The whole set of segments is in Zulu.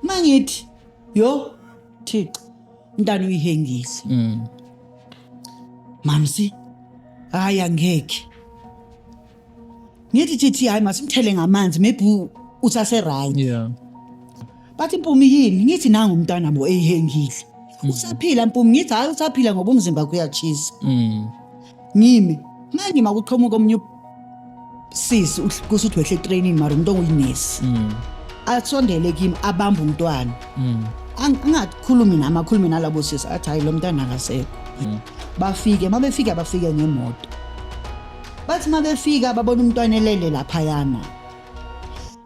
Mangithi yo Thixo, umntana uyihengile. Mamsi, hayi angeke. Ngithi thithi hayi masimthele ngamanzi, maybe usase right. Bathi Mpumi yini? Ngithi nangu umntwana bo eyihengile. Usaphila Mpumi? Ngithi hayi usaphila ngoba umzimba kuyachisa. Ngimi manje makuqhamuka omunye sisi kusuthi wehle training mara umuntu onguyinesi. Asondele kimi abamba umntwana. Angakhulumi nami, akhulume nalabo sisi, athi hayi lo mntwana akasekho. Bafike, mabefika bafike ngemoto. Bathi mabefika babona umntwana elele laphayana.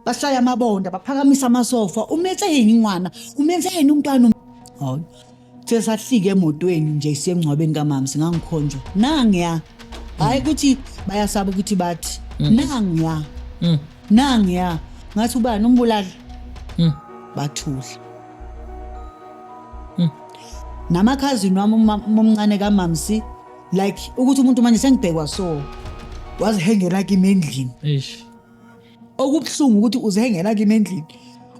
Bashaya amabonda, baphakamisa amasofa, umetseni ngwana, umenzeni umntwana? Hayi. Sesahlike emotweni nje siye emngcwabeni kamama, singangikhonjwa. Nangiya. Hayi ukuthi bayasaba ukuthi bathi nangiya. Nangiya. Ngathi ubani umbulali? Bathula. Namakhazini wami omncane kaMamsi, like ukuthi umuntu manje sengibhekwa so wazihengela kimi endlini. Eish. Okubuhlungu ukuthi uzihengela kimi endlini.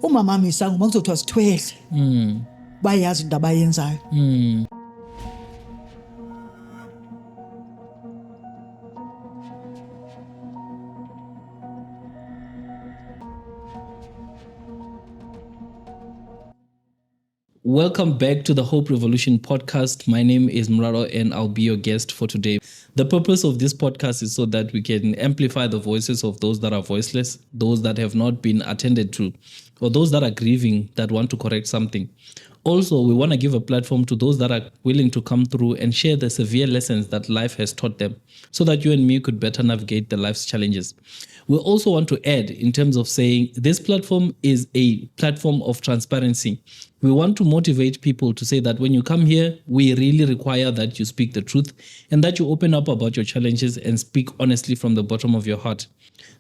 Umama wami isangoma kuzothiwa sithwele. Bayazi into abayenzayo. Welcome back to the Hope Revolution podcast. My name is Muraro and I'll be your guest for today. The purpose of this podcast is so that we can amplify the voices of those that are voiceless, those that have not been attended to, or those that are grieving that want to correct something. Also, we want to give a platform to those that are willing to come through and share the severe lessons that life has taught them so that you and me could better navigate the life's challenges. We also want to add in terms of saying this platform is a platform of transparency. We want to motivate people to say that when you come here, we really require that you speak the truth and that you open up about your challenges and speak honestly from the bottom of your heart.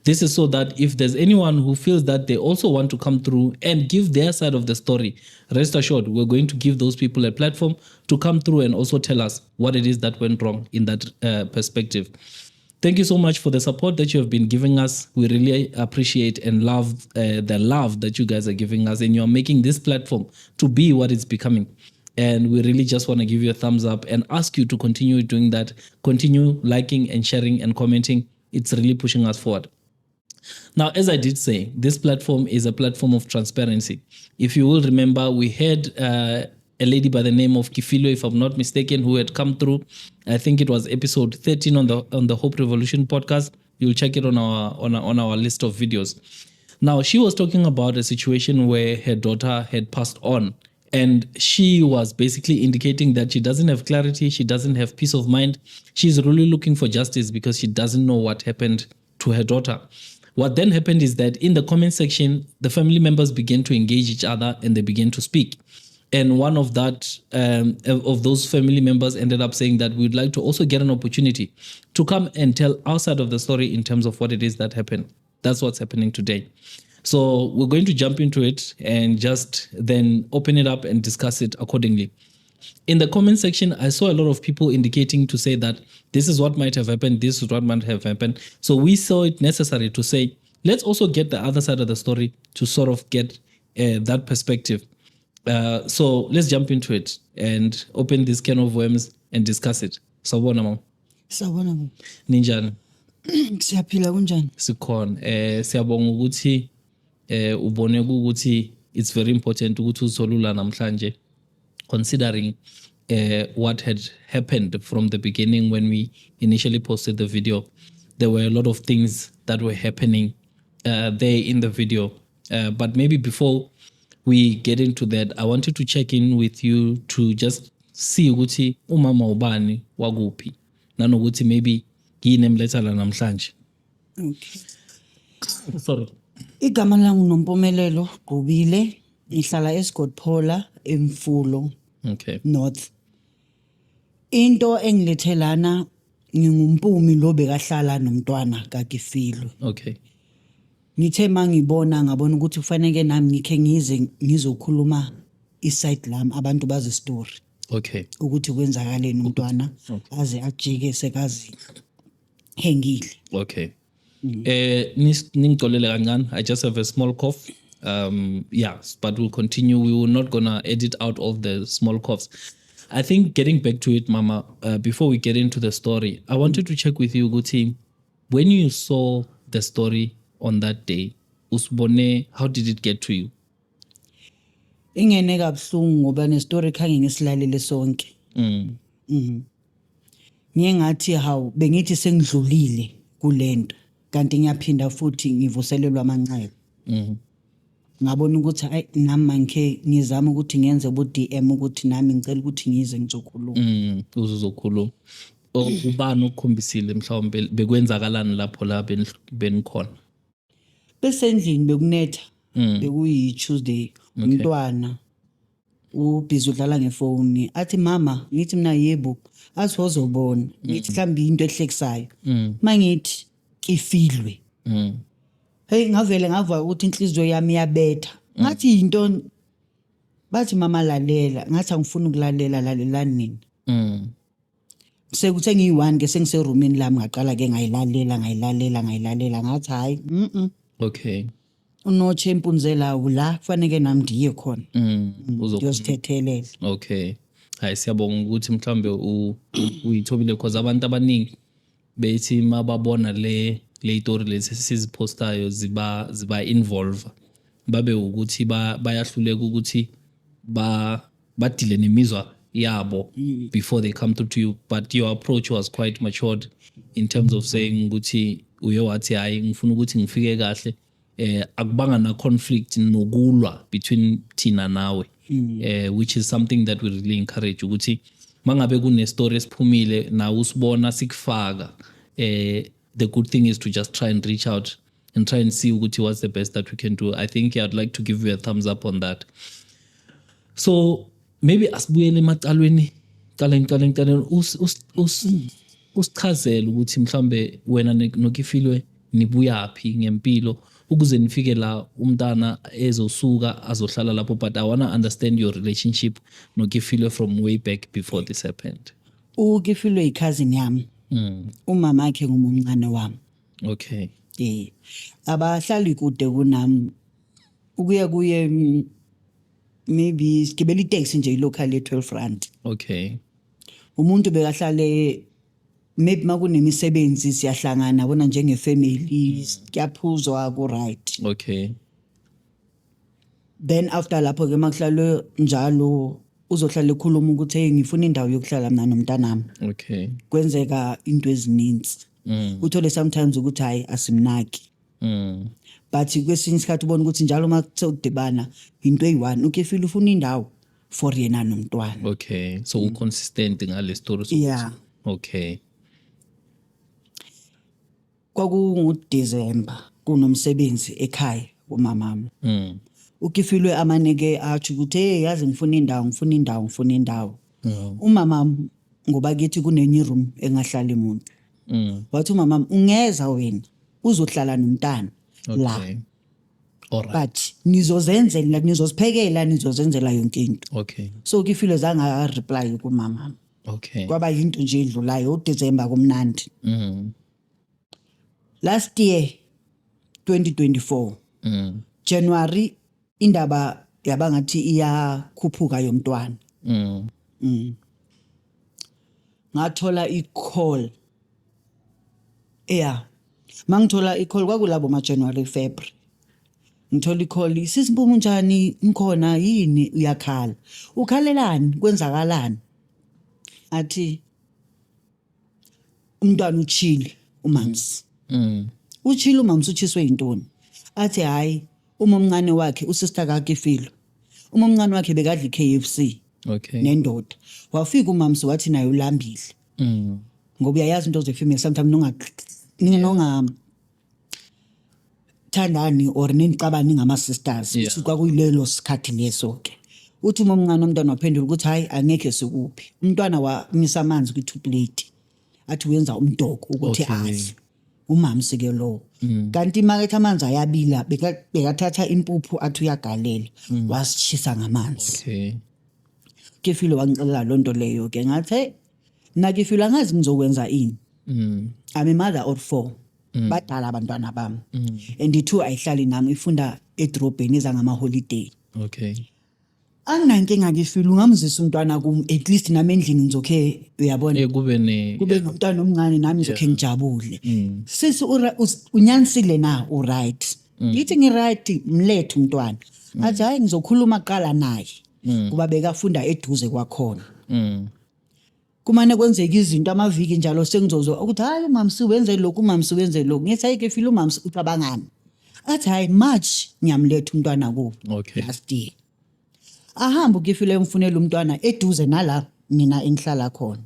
This is so that if there's anyone who feels that they also want to come through and give their side of the story, rest assured, we're going to give those people a platform to come through and also tell us what it is that went wrong in that perspective. Thank you so much for the support that you have been giving us. We really appreciate and love the love that you guys are giving us, and you are making this platform to be what it's becoming. And we really just want to give you a thumbs up and ask you to continue doing that. Continue liking and sharing and commenting. It's really pushing us forward. Now, as I did say, this platform is a platform of transparency. If you will remember, we had a lady by the name of Kifilo, if I'm not mistaken, who had come through. I think it was episode 13 on the Hope Revolution podcast. You'll check it on our list of videos. Now, she was talking about a situation where her daughter had passed on, and she was basically indicating that she doesn't have clarity, she doesn't have peace of mind. She's really looking for justice because she doesn't know what happened to her daughter. What then happened is that in the comment section, the family members began to engage each other and they began to speak. And one of that of those family members ended up saying that we would like to also get an opportunity to come and tell our side of the story in terms of what it is that happened. That's what's happening today. So we're going to jump into it and just then open it up and discuss it accordingly. In the comment section, I saw a lot of people indicating to say that this is what might have happened, this is what might have happened. So we saw it necessary to say, let's also get the other side of the story to sort of get that perspective. So let's jump into it and open this can of worms and discuss it. Sawubona mama. Sawubona baba. Ninjani? Siyaphila, kunjani? Sikhona. Siyabonga ukuthi ubone ukuthi it's very important ukuthi uzolula namhlanje, considering what had happened from the beginning when we initially posted the video. There were a lot of things that were happening there in the video. But maybe before we get into that, I wanted to check in with you to just see ukuthi umama ubani wakuphi, nanokuthi maybe yini emletha la namhlanje. Okay. Sorry. Igama lami Nompumelelo Gqubile, ngihlala eScotphola eMfulo. Okay. North. Into engilethe lana, nginguMpumi lo bekahlala nomntwana kaKifilwe. Okay. Ngithe mangibona ngabona ukuthi kufanele nami ngikhe ngize ngizokhuluma iside lami, abantu bazi story. Okay. Ukuthi kwenzakaleni umntwana aze ajike sekazi hengile. Okay. Ningixolele kancane. I just have a small cough. Yeah, but we'll continue. We were not gonna edit out all the small coughs. I think getting back to it, Mama, before we get into the story, I wanted to check with you, ukuthi, when you saw the story on that day, usibone, how did it get to you? Ingene kabuhlungu ngoba nestory khange ngisilalele sonke. Ngiye ngathi, hawu, bengithi sengidlulile kulento, kanti ngiyaphinda futhi ngivuselelwa amanxeba. Ngabona ukuthi ayi, nami mangikhe ngizama ukuthi ngenze bu DM ukuthi nami ngicela ukuthi ngize ngizokhuluma. Uzokhuluma. Ubani okukhombisile mhlawumbe, bekwenzakalani lapho la benikhona? Besendlini, bekunetha, bekuyi Tuesday. Umntwana ubhizi udlala ngefoni, athi, "Mama." Ngithi mina, "Yebo." Athi, "Wozobona." Ngithi mhlawumbe into ehlekisayo. Mangithi Kefilwe, hey, ngavele ngava ukuthi inhliziyo yami iyabetha. Ngathi yintoni? Bathi, "Mama, lalela." Ngathi, "Angifuni ukulalela, lalelani nina." Sekuthe ngiyi-one ke, sengiserumini lami, ngaqala ke ngayilalela, ngayilalela, ngayilalela, ngathi hayi, Unotshe impunzela la kufaneke nami ndiye khona. Ngiyosithethelela. Okay. Hayi, siyabonga ukuthi mhlambe uyithobile, because abantu abaningi bethi mababona le story lesi sizipostayo ziba involve, babe ukuthi bayahluleka ukuthi badile nemizwa yabo before they come through to you, but your approach was quite matured in terms of saying ukuthi uye wathi, "Hayi, ngifuna ukuthi ngifike kahle." Akubanga na conflict nokulwa between thina nawe, which is something that we really encourage, ukuthi mangabe kune story esiphumile nawe usibona sikufaka, the good thing is to just try and reach out and try and see ukuthi what's the best that we can do. I think I'd like to give you a thumbs up on that. So maybe asibuyele emacalweni, qaleni qaleni qaleni, usichazele ukuthi mhlambe wena noKefilwe nibuyaphi ngempilo ukuze nifike la umntana ezosuka azohlala lapho, but I want to understand your relationship noKefilwe from way back before this happened. UKefilwe i-cousin yami. Umama wakhe ngumncane wami. Abahlali kude kunami, ukuya kuye maybe sigibela itaxi nje, ilocal ye-12 rand. Umuntu bekahlale, maybe makunemisebenzi siyahlangana bona njengefamily, kuyaphuzwa, ku right. Then after lapho ke, makuhlalwe njalo, uzohlala ekhuluma ukuthi, "Hey, ngifuna indawo yokuhlala mina nomntanami." Kwenzeka into ezininzi. Uthole sometimes ukuthi hayi, asimnaki. But kwesinye isikhathi ubona ukuthi njalo uma kuthe udibana into eyi-one, uKefile ufuna indawo for yena nomntwana. Okay, so u-consistent ngale story Yeah. Okay. KwakunguDisemba, kunomsebenzi ekhaya kumamami. UKefilwe amaneke atsho ukuthi, "Hey, yazi ngifuna indawo, ngifuna indawo, ngifuna indawo." Umama, ngoba kithi kunenye room engahlali umuntu, wathi umama, "Ungeza wena uzohlala nomntana la." Okay, all right. But nizozenzela, nizoziphekela, nizozenzela yonke into. So Kefilwe zange reply kumama. Kwaba yinto nje edlulayo, uDecember kumnandi. Last year, 2024, January, indaba yabangathi iyakhuphuka yomntwana. Ngathola i-call, yeah, mangithola i-call kwakulabo ma January, February, ngithola i-call, "Sisi Mpumi, unjani?" "Ngikhona, yini?" "Uyakhala, ukhalelani? Kwenzakalani?" Athi umntwana uchile, umamsi. Uchile umamsi, uchiswe yintoni? Athi hayi, uma omncane wakhe, usister kaKefilwe, uma omncane wakhe bekadla i-KFC nendoda, wafika umamsi wathi naye ulambile. Ngoba uyayazi into zefamily, sometimes nonga thandani or ninicabani ngama sisters. Uthi kwakuyilelo sikhathi leso ke, uthi uma omncane umntwana waphendula ukuthi, "Hayi, angekhe sikuphi." Umntwana wamisa amanzi kwi-two plate, athi wenza umdoko ukuthi adle umamsi ke lowo. Kanti makethe amanzi ayabila, bekathatha impuphu athi uyagalela, wasishisa ngamanzi. Kefile wangixelela loo nto leyo ke, ngathi, "Hey, mna Kefile, angazi ngizokwenza ini. I'm a mother of four, badala abantwana bami, and i-two ayihlali nami, ifunda." Edrobheni eza ngama-holiday. Anginankinga ngifile, ungamzisa umntwana kum, at least nami endlini ngizokhe, uyabona, Kube ne kube nomntwana omncane, nami ngizokhe ngijabule. Sisi, unyanisile na, uright? Ngithi ngi-right, mlethe umntwana. Athi hayi, ngizokhuluma kuqala naye, kuba bekafunda eduze kwakhona. Kumane kwenzeka izinto amaviki njalo, sengizozwa ukuthi hayi, umamsi wenze lokhu, umamsi wenze lokhu. Ngithi hayi ke file, umamsi ucabangani? Athi hayi, March ngiyamletha umntwana kubo. Last year ahamba ukifile, emfunela umntwana eduze nala mina engihlala khona.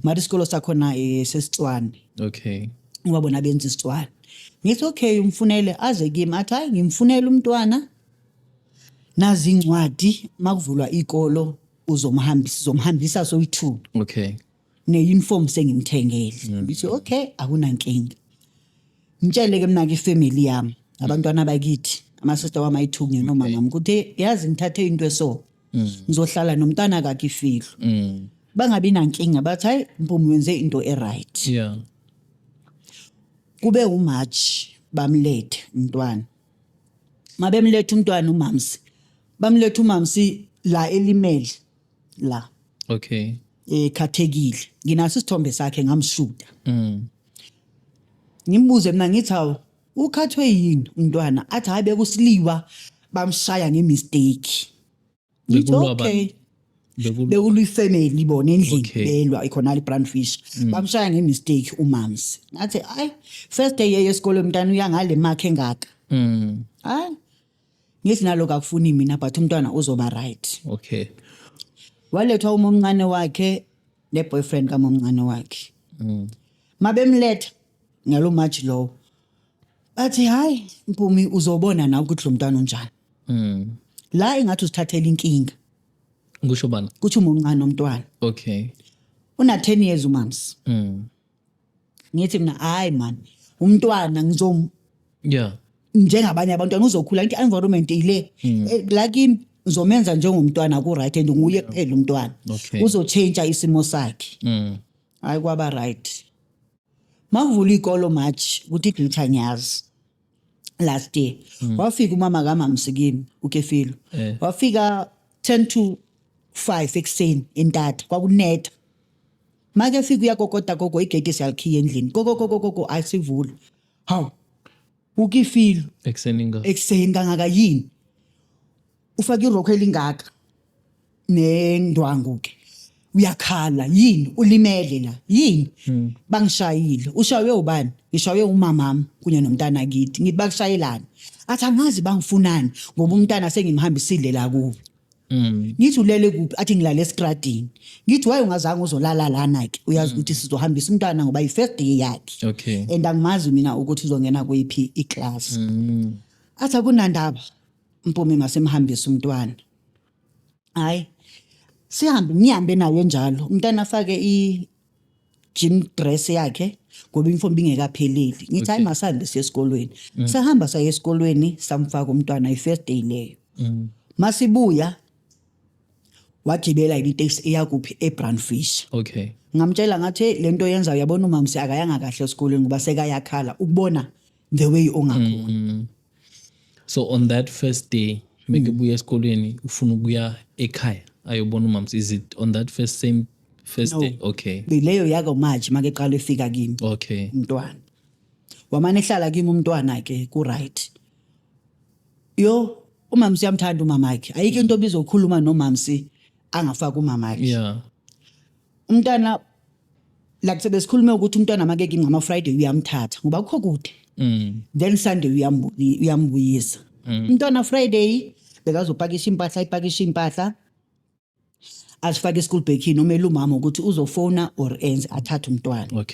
Mara isikolo sakhona sesitswane, ngoba bona benza isitswane. Ngithi okay, umfunele aze kimi. Athi hayi, ngimfunela umntwana, nazi incwadi, makuvulwa ikolo uzomhambisa, uzomhambisa soyi-two, ne-uniform sengimthengele. Ngithi okay, akunankinga. Ngitshele ke mina ke ifamily yami, abantwana bakithi, ama-sister wami ayi-two kunye nomama wami, ukuthi yazi ngithathe into eso, ngizohlala nomntwana kakhe ifihlo. Bangabi nankinga, bathi hayi Mpumi, wenze into e-right. Kube uMarch bamlethe umntwana. Mabemlethe umntwana umamsi, bamlethe umamsi la elimele la, ekhathekile. Nginaso isithombe sakhe, ngamshuta. Ngimbuze mina, ngithi hawu, ukhathwe yini umntwana? Athi hayi, bekusiliwa, bamshaya ngemistake. Ngithi Bekulwa bani? okay. Bekulwa. Bekulwa ifamily bona endlini. Belwa ikhona i-brandfish, bamshaya ngemistake umamsi. Ngathi hayi, first day yesikole umntana uya ngale mark engaka. Hayi, ngithi nalokho akufuni mina, but umntwana uzoba right. Walethwa uma omncane wakhe ne-boyfriend kamomncane wakhe. Mabemletha ngalo March lowo, bathi hayi Mpumi, uzobona nawe ukuthi lo mntwana unjani. La engathi uzithathela inkinga. Kusho bani? Kuthi umomncane omntwana. Una 10 years umams. Ngithi mina hayi man, umntwana ngizom njengabanye abantwana uzokhula, ngithi environment ile. La kimi ngizomenza njengomntwana ku right, and nguye kuphela umntwana. Uzochange isimo sakhe. Hayi, kwaba right. Makuvula ikolo March, ukuthi idate angiyazi, last year wafika umama kamamsi kimi ukefilo. Wafika 10 to 5 ekuseni entatha, kwakunetha. Make fika uyakokota gogo, igate siyalikhiya endlini, gogo gogo gogo, ayisivula. Hawu, ukifilo. Ekuseni nga. Ekuseni kangaka yini? Ufake irokho elingaka nendwangu ke, uyakhala, yini ulimele la? Yini? Bangishayile. Ushaywe ubani? Ngishaywe umamami kunye nomntana kithi. Ngithi bakushayelani? Athi angazi bangifunani, ngoba umntana sengimhambisile la kubo. Ngithi ulele kuphi? Athi ngilale estradini. Ngithi waye ungazange uzolala lana ke, uyazi ukuthi sizohambisa umntwana ngoba i-first day yakhe, and angimazi mina ukuthi uzongena kuyiphi iclass. Athi akunandaba Mpumi, masimhambise umntwana. Hayi, sihambe, ngihambe naye njalo. Umntwana afake i-gym dress yakhe ngoba imfombi ingekapheleli. Ngithi hayi, masihambe siye esikolweni. Sahamba saya esikolweni, samfaka umntwana, i-first day leyo. Masibuya wagibela iteksi eyakuphi? eBrandfish. Ngamtshela ngathi, "Hey, lento yenzayo, uyabona umamsi akayanga kahle esikolweni ngoba sekayakhala ukubona the way ongakhona." So on that first day mekebuya esikolweni ufuna ukuya ekhaya ayobona umamsi, is it on that first same first No. day? Okay. Leyo yako March makeqala efika kimi. Umntwana wamane ehlala kimi umntwana ke ku right. Yo, umamsi uyamthanda umamakhe, ayikho into obizokhuluma nomamsi angafaki umamakhe. Umntwana like sebesikhulume ukuthi umntwana make kimi ngama Friday uyamthatha ngoba kukho kude. Then Sunday uyambuyisa umntwana. Friday bekazopakisha impahla, ayipakisha impahla, asifake school bag, nomela umama ukuthi uzofona or enze athathe umntwana.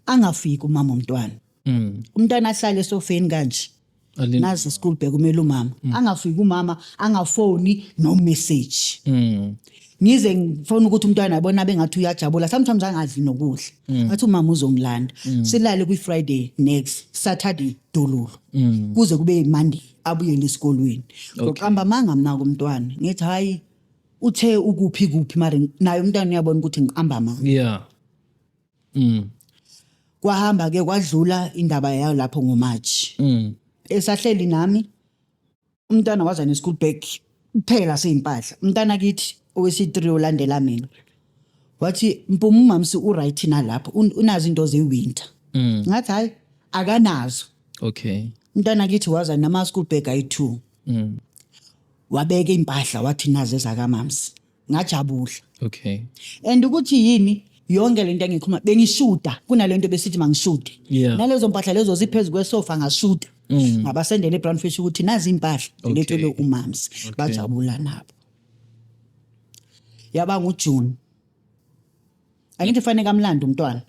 Angafiki umama umntwana. Umntwana ahlale esofeni kanje. Nazi school bag, umele umama. Angafiki umama, angafoni no message. Ngize ngifuna ukuthi umntwana abona bengathi uyajabula, sometimes angadli nokudla, athi umama uzongilanda. Silale kwi Friday, next Saturday dololo, kuze kube Monday abuyele esikolweni. Ngoqamba manga mina kumntwana, ngithi hayi, uthe ukuphi kuphi, mara naye umntwana uyabona ukuthi ngiqamba manga. Kwahamba ke, kwadlula indaba yayo lapho ngoMarch. Esahleli nami. Umntwana waza ne-school bag kuphela seyimpahla. Umntana kithi owesi-3 olandela mina wathi, "Mpumi, umamsi u-right nalapho, unazo into ze-winter?" Ngathi, "Hayi, akanazo." Umntwana kithi waza nama-school bag ayi-2, wabeka impahla, wathi nazo ezakamamsi. Ngajabula. And ukuthi yini yonke lento engikhuluma, bengishuda kunalento besithi mangishude. Nalezo mpahla lezo ziphezu kwesofa, ngashuda, ngabasendela eBrown Fish ukuthi nazi impahla zilethelwe umamsi. Bajabula nabo. Yaba nguJune, angithi fanele kamlando umntwana.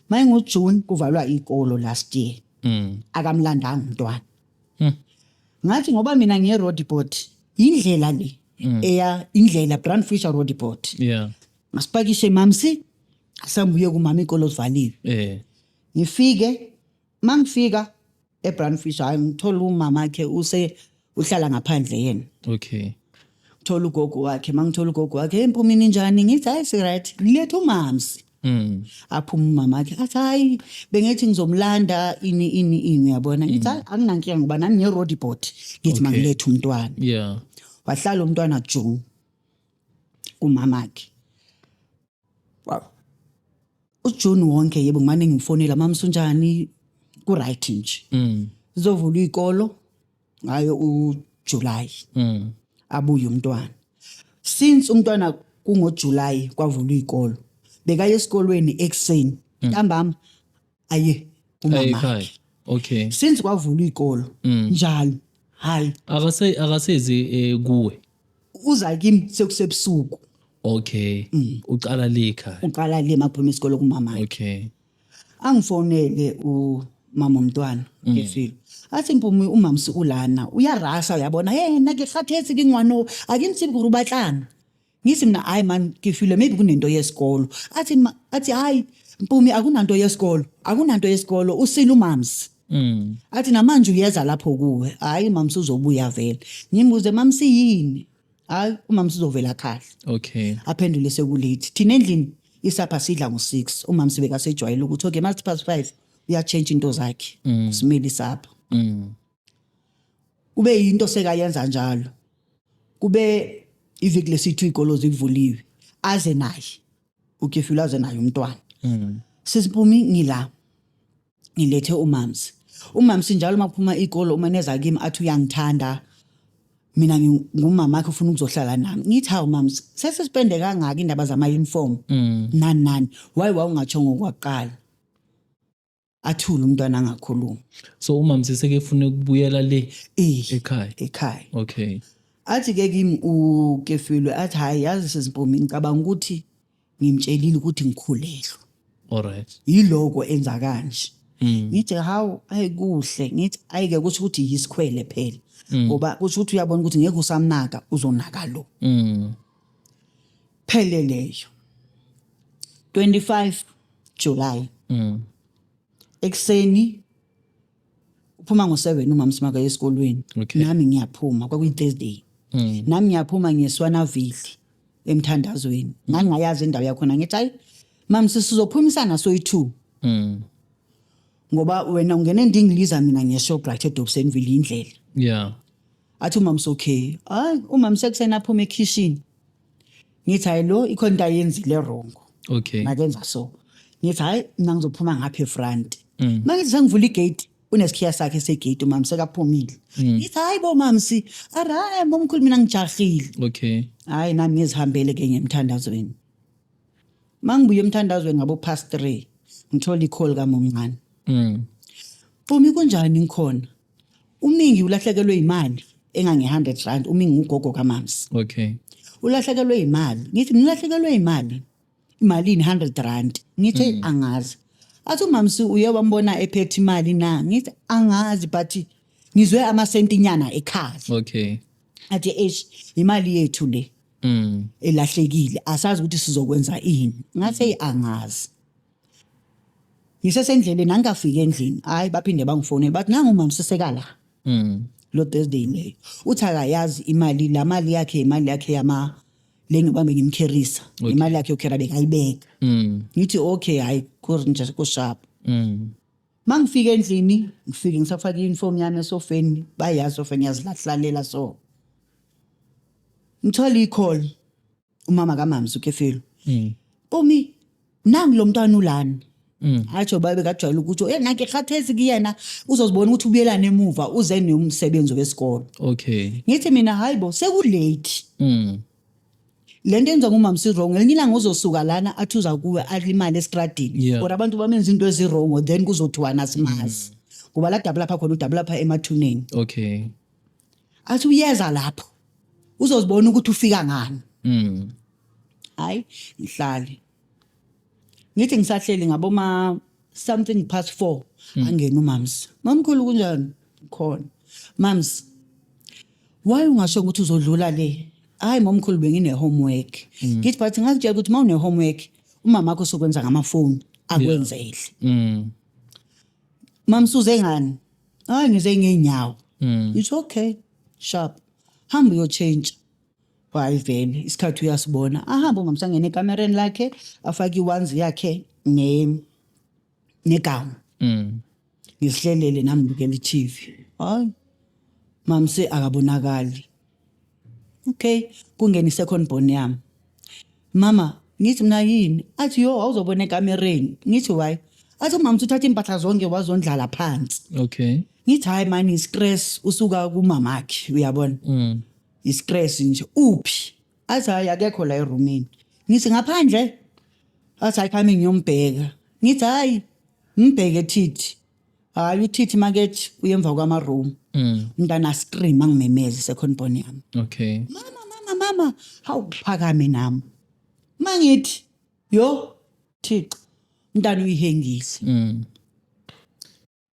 Maye, nguJune kuvalwa ikolo last year. Akamlandanga umntwana. Ngathi ngoba mina ngiye Roodepoort, indlela le eya indlela Brown Fisher Roodepoort. Masipakishe mamsi, asambuye kumama, ikolo sivaliwe. Ngifike, mangifika eBrown Fisher, hayi, ngithola umama wakhe use uhlala ngaphandle yena. Thola ugogo wakhe. Mangithola ugogo wakhe, "Hey Mpumini, njani?" Ngithi, "Hayi, si right, ngilethe umamsi." Aphuma umama wakhe, athi, "Hayi, bengithi ngizomlanda, ini ini ini." Uyabona, ngithi, "Hayi, anginankinga ngoba nami ngiye-Roodepoort." Ngithi, "Mangilethe umntwana." Wahlala umntwana June kumamakhe. Wow. UJune wonke, yebo, ngimane ngimfonela, "Mama, unjani?" Ku-right nje. Zizovula iy'kolo ngayo uJuly. Abuye umntwana. Since umntwana kungoJuly kwavulwa iy'kolo, bekaye esikolweni ekuseni, ntambama aye kumama. Ekhaya. Okay. Since kwavulwa iy'kolo njalo, hayi. Akasezi kuwe. Uza kimi sekusebusuku. Okay. Uqala le ekhaya. Uqala le makuphuma isikolo kumama. Angifonele umama umntwana ngefilo, athi, "Mpumi, umamsi ulana, uyarasa, uyabona yena ke khathesi ke ngwano akimsibi gore o batlana." Ngithi mina, "Hayi man, ngifile, maybe kunento yesikolo." Athi athi, "Hayi Mpumi, akunanto yesikolo, akunanto yesikolo, usile umamsi." Athi namanje uyeza lapho kuwe. Hayi, mamsi uzobuya vele. Ngimbuze, "Mamsi, yini?" Hayi, umamsi uzovela khahla. Aphendule seku-late. Thina endlini isapha sidla ngo-6. Umamsi bekasejwayele ukuthi okay, masithi past 5 uya-change into zakhe, simele isapha. Kube yinto sekayenza njalo. Kube iviki lesithu iy'kolo zivuliwe, aze naye ukefile, aze naye umntwana. "Sisimpumi, ngila, ngilethe umamsi." Umamsi njalo makuphuma ikolo uma neza kimi athi uyangithanda mina, ngumama wakhe, ufuna ukuzohlala nami. Ngithi, "Hawu mamsi, sesisipende kangaka indaba zama-uniform, nani nani, why wawungatsho ngokwaqala?" Athule umntwana, angakhulumi. So umamsi sekefuna ukubuyela le Eh. ekhaya. Ekhaya. Athi ke kimi ukefilwe, athi, "Hayi, yazi sisimpumi, ngicabanga ukuthi ngimtshelile ukuthi ngikhulelwe." All right. Yiloko enza kanje. Ngithi, "Hawu, ayikuhle." Ngithi, "Ayike, kusho ukuthi yisikhwele phela, ngoba kusho ukuthi uyabona ukuthi ngeke usamnaka, uzonaka lo." Phele leyo. 25 July ekuseni uphuma ngo7 umama simaka esikolweni. Nami ngiyaphuma, kwakuyi Thursday. Nami ngiyaphuma ngiye-Swanaville emthandazweni. Ngangingayazi indawo yakhona. Ngithi, "Hayi mama, sizophumisana soyi2, ngoba wena ungena eNdingiliza, mina ngiye Shoprite eDobsonville, indlela." Athi umama, "Okay." Hayi, umama sekuseni aphuma ekitchen. Ngithi, "Hayi, lo ikhona into ayenzile wrong." Nakenza so, ngithi, "Hayi, mina ngizophuma ngapha e-front." Mangithi sengivula igate, unesikhiya sakhe segate, umama sekaphumile. Ngithi, "Hayi bo mamsi." "Arayi momkhulu, mina ngijahile." Hayi, nami ngizihambele ke ngemthandazweni. Mangibuye emthandazweni ngabo past 3, ngithola i-call kamomncane. "Mpumi, kunjani?" "Ngikhona. Umingi ulahlekelwe imali engange 100 rand." Umingi ugogo kamamsi. "Ulahlekelwe imali." Ngithi, "Ngilahlekelwe imali? Imalini?" 100 rand. Ngithi, "Angazi." Athi, "Umamsi uye wambona ephethe imali na?" Ngithi, "Angazi, but ngizwe amasentinyana ekhala." Athi, "Eish, imali yethu le elahlekile, asazi ukuthi sizokwenza ini." Ngathi, "Hey, angazi." Ngisesendleleni, angikafiki endlini, hayi, baphinde bangifonele, bathi nangu umama sisekala. Lo Thursday leyo, uthi akayazi imali, la mali yakhe, imali yakhe yama le ngibambe ngimkherisa, imali yakhe yokhera bekayibeka. Ngithi, "Okay, hayi, nje kusharp." Mangifika endlini, ngifike ngisafaka i-uniform yami esofeni, bayazi sofeni ngiyazilahlalela so. Ngithola i-call umama kaMamsi uKefelo. Mpumi, nangu lo mntwana ulana. Atsho babe kajwayele ukuthi yena ke khathesi kuyena uzozibona ukuthi ubuyelana emuva uze nomsebenzi wesikolo. Ngithi mina hayibo, seku-late. Lento yenziwa ngumamsi wrong. Ngelinye ilanga uzosuka lana athi uza kuwe alimale estradini. Or abantu bamenza into ezi-wrong, then kuzothiwa nasimazi. Ngoba la dabula lapha khona, udabula lapha emathuneni. Athi uyeza lapho. Uzozibona ukuthi ufika ngani. Hayi, ngihlale. Ngithi ngisahleli ngaboma something past 4, angena umamsi. Mamkhulu, kunjani? Khona. Mams, why ungasho ukuthi uzodlula le? Hayi momkhulu, bengine homework. Ngithi but ngakutshela ukuthi mawune homework umama wakho sokwenza ngamafoni akwenzele. Mamsi, uze ngani? Hayi, ngize ngeenyawo. It's okay. Sharp. Hamba uyochange. Hayi vele isikhathi uyasibona. Ahambe umamsi, angene ekamereni lakhe, afake i-onesie yakhe ne negown. Ngisihlelele nami, ngibukela i-TV. Hayi. Mamsi akabonakali. Okay, kungena i-second born yami. Mama, ngithi mina yini? Athi yo, awuzobona ekamereni. Ngithi why? Athi umama uthatha impahla zonke wazondlala phansi. Ngithi hayi mani, i-stress usuka kumamakhe, uyabona. I-stress nje. Uphi? Athi hayi, akekho la erumini. Ngithi ngaphandle? Athi hayi, khami ngiyombheka. Ngithi hayi, ngibheke Thithi. Hayi, uThithi makethi uyemva kwama room. Umntana scream, angimemeze, second born yami. Mama, mama, mama, hawu, phakame nami. Mangithi yo Thixo, umntana uyihengile.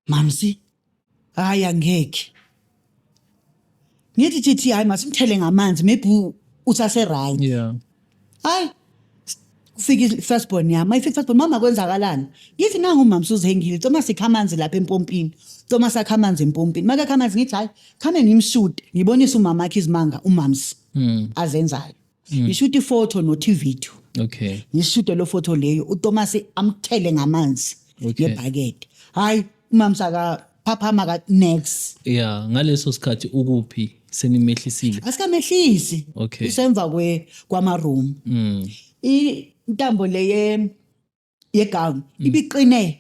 Mamsi, hayi angeke. Ngithi Thithi, hayi masimthele ngamanzi, maybe usase right. Hayi, kufika i-first born yami. Mayifika i-first born, mama kwenzakalani? Ngithi nangu umama usuzihengile, Thomas ikha amanzi lapha empompini. Thomas akha amanzi empompini. Makakha amanzi ngithi hayi, khame ngimshute, ngibonise umama akhe izimanga umamsi azenzayo. Ngishuta ifoto not ivideo. Ngishute lo photo leyo, uThomas amthele ngamanzi ngebhakede. Hayi, umamsi aka phaphama ka next. Yeah, ngaleso sikhathi ukuphi, senimehlisile? Asikamehlisi. Usemva kwe kwama room. Intambo le ye yegown ibiqine.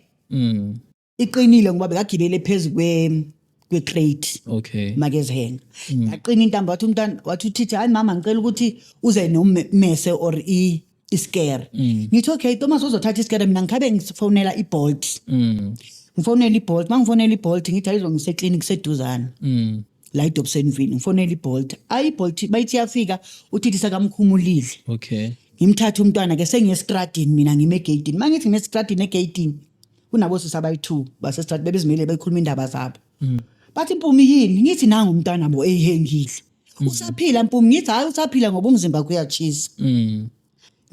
Iqinile ngoba bekagibele phezulu kwe crate. Makezihenga. Yaqina intambo, wathi umntwana, wathi uThithi, hayi mama, ngicela ukuthi uze nomese or i iskere. Ngithi okay Thomas uzothatha iskere, mina ngikhabe ngifonela iBolt. Ngifonela iBolt, mangifonela iBolt ngithi ayizongise clinic seduzane. La eDobsonville ngifonela iBolt. Ayi, iBolt bayithi yafika, uThithi sakamkhumulile. Ngimthatha umntwana ke, sengiyestradini mina, ngime egate. Mangithi ngime estradini, egate kunabo sisi abayi2 basestradini, bebezimele bekhuluma indaba zabo. Bathi Mpumi yini? Ngithi nangu umntwana bo eyihengile. Usaphila Mpumi? Ngithi hayi, usaphila ngoba umzimba kuyachisa.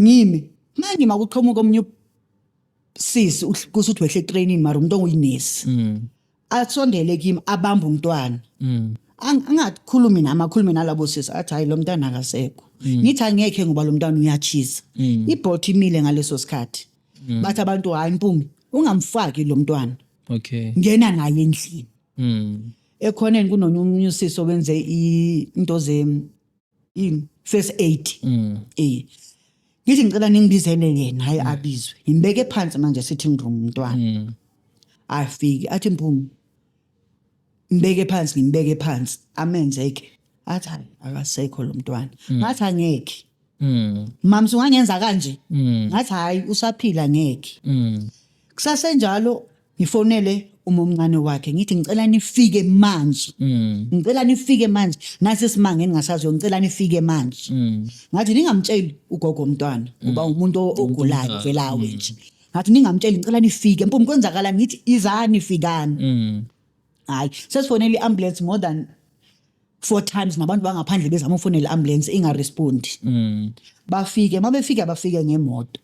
Ngimi. Manje makuqhamuka omunye sisi, kusuthi wehle training, mara umuntu onguyinesi. Asondele kimi, abamba umntwana. Angakhulumi nami, akhulume nalabo sisi, athi hayi, lo mntwana akasekho. Ngithi angekhe ngoba lo mntwana uyachisa. IBolt imile ngaleso sikhathi. Bathi abantu hayi Mpumi, ungamfaki lo mntwana. Ngena naye endlini. Ekhoneni kunomunye usisi owenze into ze ini, first aid. Ngithi ngicela ningibizele yena, hayi abizwe. Ngimbeke phansi manje sitting room umntwana. Afike athi Mpumi, ngibeke phansi, ngimbeke phansi, amenze ke. Athi hayi, akasekho lo mntwana. Ngathi angeke. Mamsi, ungangenza kanje? Ngathi hayi, usaphila, ngeke. Kusasenjalo ngifonele uma omncane wakhe, ngithi ngicela nifike manje. Ngicela nifike manje. Nasi isimanga engingasaziyo, ngicela nifike manje. Ngathi ningamtsheli ugogo umntwana ngoba umuntu ogulayo vele awe nje. Ngathi ningamtsheli, ngicela nifike. Mpumi kwenzakalani? Ngithi izani, fikani. Hayi, sesifonela i-ambulance more than four times, nabantu bangaphandle bezama ukufonela i-ambulance, ingarespondi. Bafike, mabefika bafike ngemoto.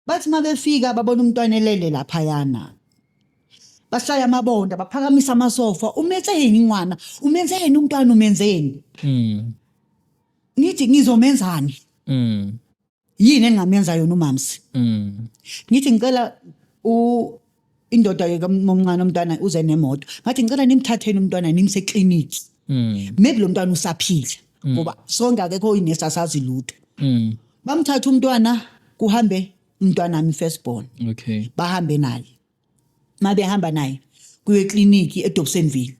Bathi mabefika babona umntwana elele laphayana. Bashaya amabonda, baphakamisa amasofa, umenzeni ngwana? Umenzeni umntwana, umenzeni? Ngithi ngizomenzani? Yini engingamenza yona umamsi? Ngithi ngicela u Indoda ke omncane umntwana uze nemoto, ngathi ngicela nimthatheni umntwana nimse clinic. Maybe lo mntwana usaphila ngoba sonke akekho oyinesi, asazi lutho. Bamthatha umntwana, kuhambe umntwana wami first born. Bahambe naye, mabehamba naye kuye ekliniki eDobsonville.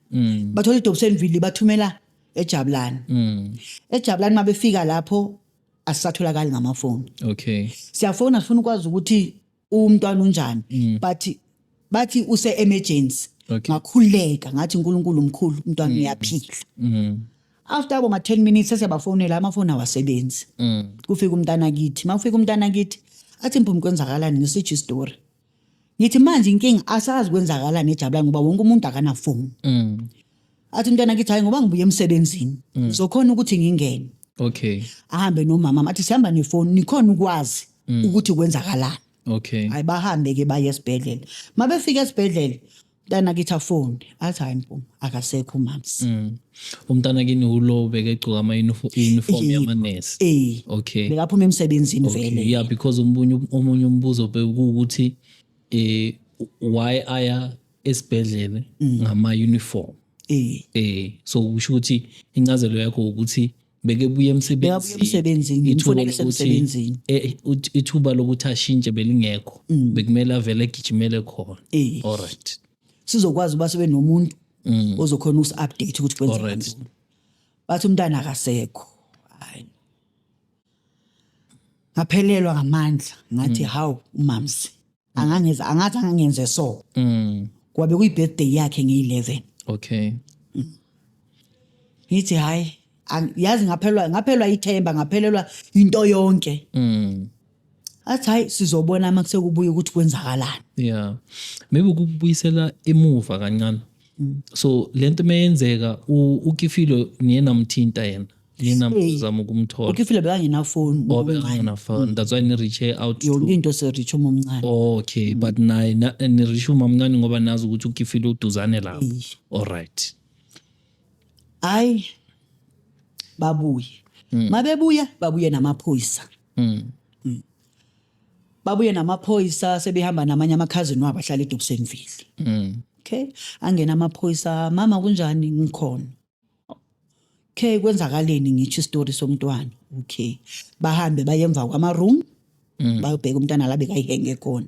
Bathola eDobsonville, bathumela eJabulani. EJabulani mabefika lapho asisatholakali ngamafoni. Siyafona, sifuna ukwazi ukuthi umntwana unjani, but bathi use emergency. Ngakhuleka ngathi uNkulunkulu umkhulu, umntwana uyaphila. After abo ma 10 minutes sesiyabafonela, amafoni awasebenzi. Kufika umntana kithi, mawufika umntana kithi athi, "Mpumi, kwenzakalani?" Ngisitsho istory, ngithi manje inkinga asazi kwenzakalani eJabulani ngoba wonke umuntu akanafoni. Athi umntwana kithi, "Hayi, ngoba ngibuye emsebenzini ngizokhona ukuthi ngingene." Ahambe nomama, athi sihamba nefoni, nikhona ukwazi ukuthi kwenzakalani. Hayi, bahambe ke baye esibhedlela. Mabefika esibhedlela mntana kithi afone athi, "Hayi Mpumi, akasekho umamsi." Umntana kini ulo bekegcoka ama uniform yamanesi? Eh. Bekaphuma emsebenzini vele. Yeah, because omunye umbuzo bekuwukuthi why aya esibhedlela ngama uniform? So kusho ukuthi incazelo yakho ukuthi bekebuya emsebenzini. Bekabuya emsebenzini, Ithuba ngimfonele esemsebenzini. Ithuba lokuthi ashintshe belingekho, bekumele avele egijimele khona. All right. Sizokwazi uba sibe nomuntu ozokhona ukusi-update ukuthi kwenzeka ntoni. Bathi umntana akasekho. Hayi, ngaphelelwa ngamandla, ngathi hawu, umamsi angangeza, angathi angangenze so kwabe kuyi-birthday yakhe ngeyi-11. Ngithi hayi, yazi ngaphelwa ithemba, ngaphelelwa into yonke. Athi hayi, sizobona uma kusekubuya ukuthi kwenzakalani. Yeah, maybe ukubuyisela emuva kancane, so lento meyenzeka uKifilo niye namthinta yena, niye namzama ukumthola? UKifile bekangenafoni. Oh, bekangenafoni, that's why ni-reach out to Yonke into se-reach umomncane. Okay, but naye ni-reach umamncane ngoba nazi ukuthi uKifile uduzane lapho. All right. Hayi, babuye, mabebuya babuye namaphoyisa. Babuye namaphoyisa sebehamba namanye amakhazini wabo ahlala eDobsonville. Okay, angena amaphoyisa, "Mama, kunjani?" "Ngikhona." "Okay, kwenzakaleni?" Ngitsho isitori somntwana. Okay, bahambe baye emva kwama-room, bayobheka umntwana la bekayihenge khona.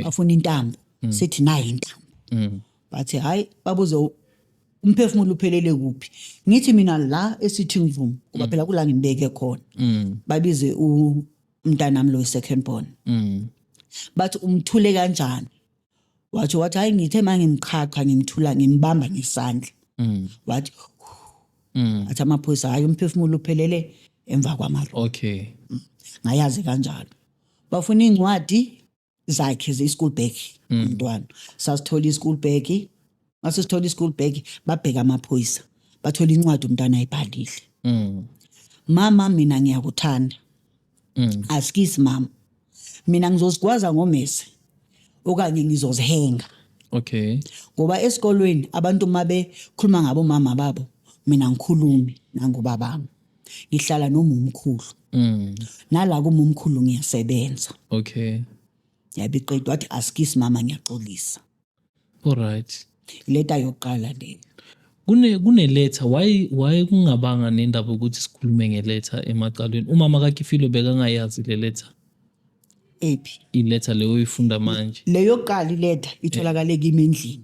Bafuna intambo, sithi nayi intambo. Bathi hayi, babuze umphefumulo uphelele kuphi. Ngithi mina la e-sitting room, kuba phela kula ngimbeke khona. Babize umntanami lo second born. Bathi umthule kanjani? Wathi hayi, ngithe mangimqhaqha, ngimthula, ngimbamba ngesandla. Wathi athi amaphoyisa, hayi, umphefumulo uphelele emva kwama-room. Ngayazi kanjalo. Bafuna incwadi zakhe ze-school bag umntwana. Sasithola i-school bag, mase sithola i-school bag, babheka amaphoyisa, bathola incwadi umntwana ayibhalile. "Mama, mina ngiyakuthanda. Asikisi mama, mina ngizozigwaza ngomese okanye ngizozihenga ngoba esikolweni abantu mabekhuluma ngabo mama babo, mina ngikhulumi nangobabami. Ngihlala nomumkhulu. Nala kumumkhulu ngiyasebenza." Yabiqedwa, wathi asikisi mama, ngiyaxolisa. All right. Ileta yokuqala leyo. Kune letter, why kungabanga nendaba ukuthi sikhulume ngeletha emacaleni? Umama kaKifilo bekangayazi le letter? Ephi? Iletha leyo oyifunda manje. Leyo yokuqala ileta itholakale kimi endlini.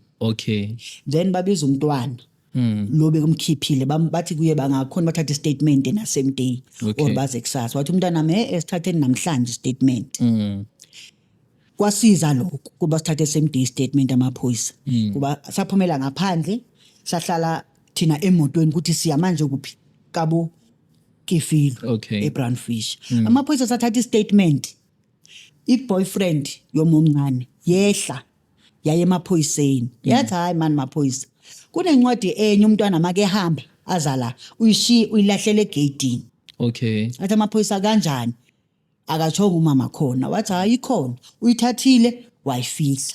Then babiza umntwana lo bekumkhiphile, bathi kuye bangakhona bathathe istatement na same day or baze kusasa. Wathi umntwana me esithatheni namhlanje statement. Kwasiza lokho kuba sithathe same day statement amaphoyisa, kuba saphumela ngaphandle, sahlala thina emotweni ukuthi siya manje kuphi, kabo Kifilo eBrownfish. Amaphoyisa sathatha istatement, i-boyfriend yomomncane yehla yaye emaphoyiseni, yathi hayi mani maphoyisa, kunencwadi enye umntwana make ehamba azala uyishiye, uyilahlela egeyidini. Athi amaphoyisa kanjani, akatshongo umama khona? Wathi hayi, ikhona, uyithathile wayifihla.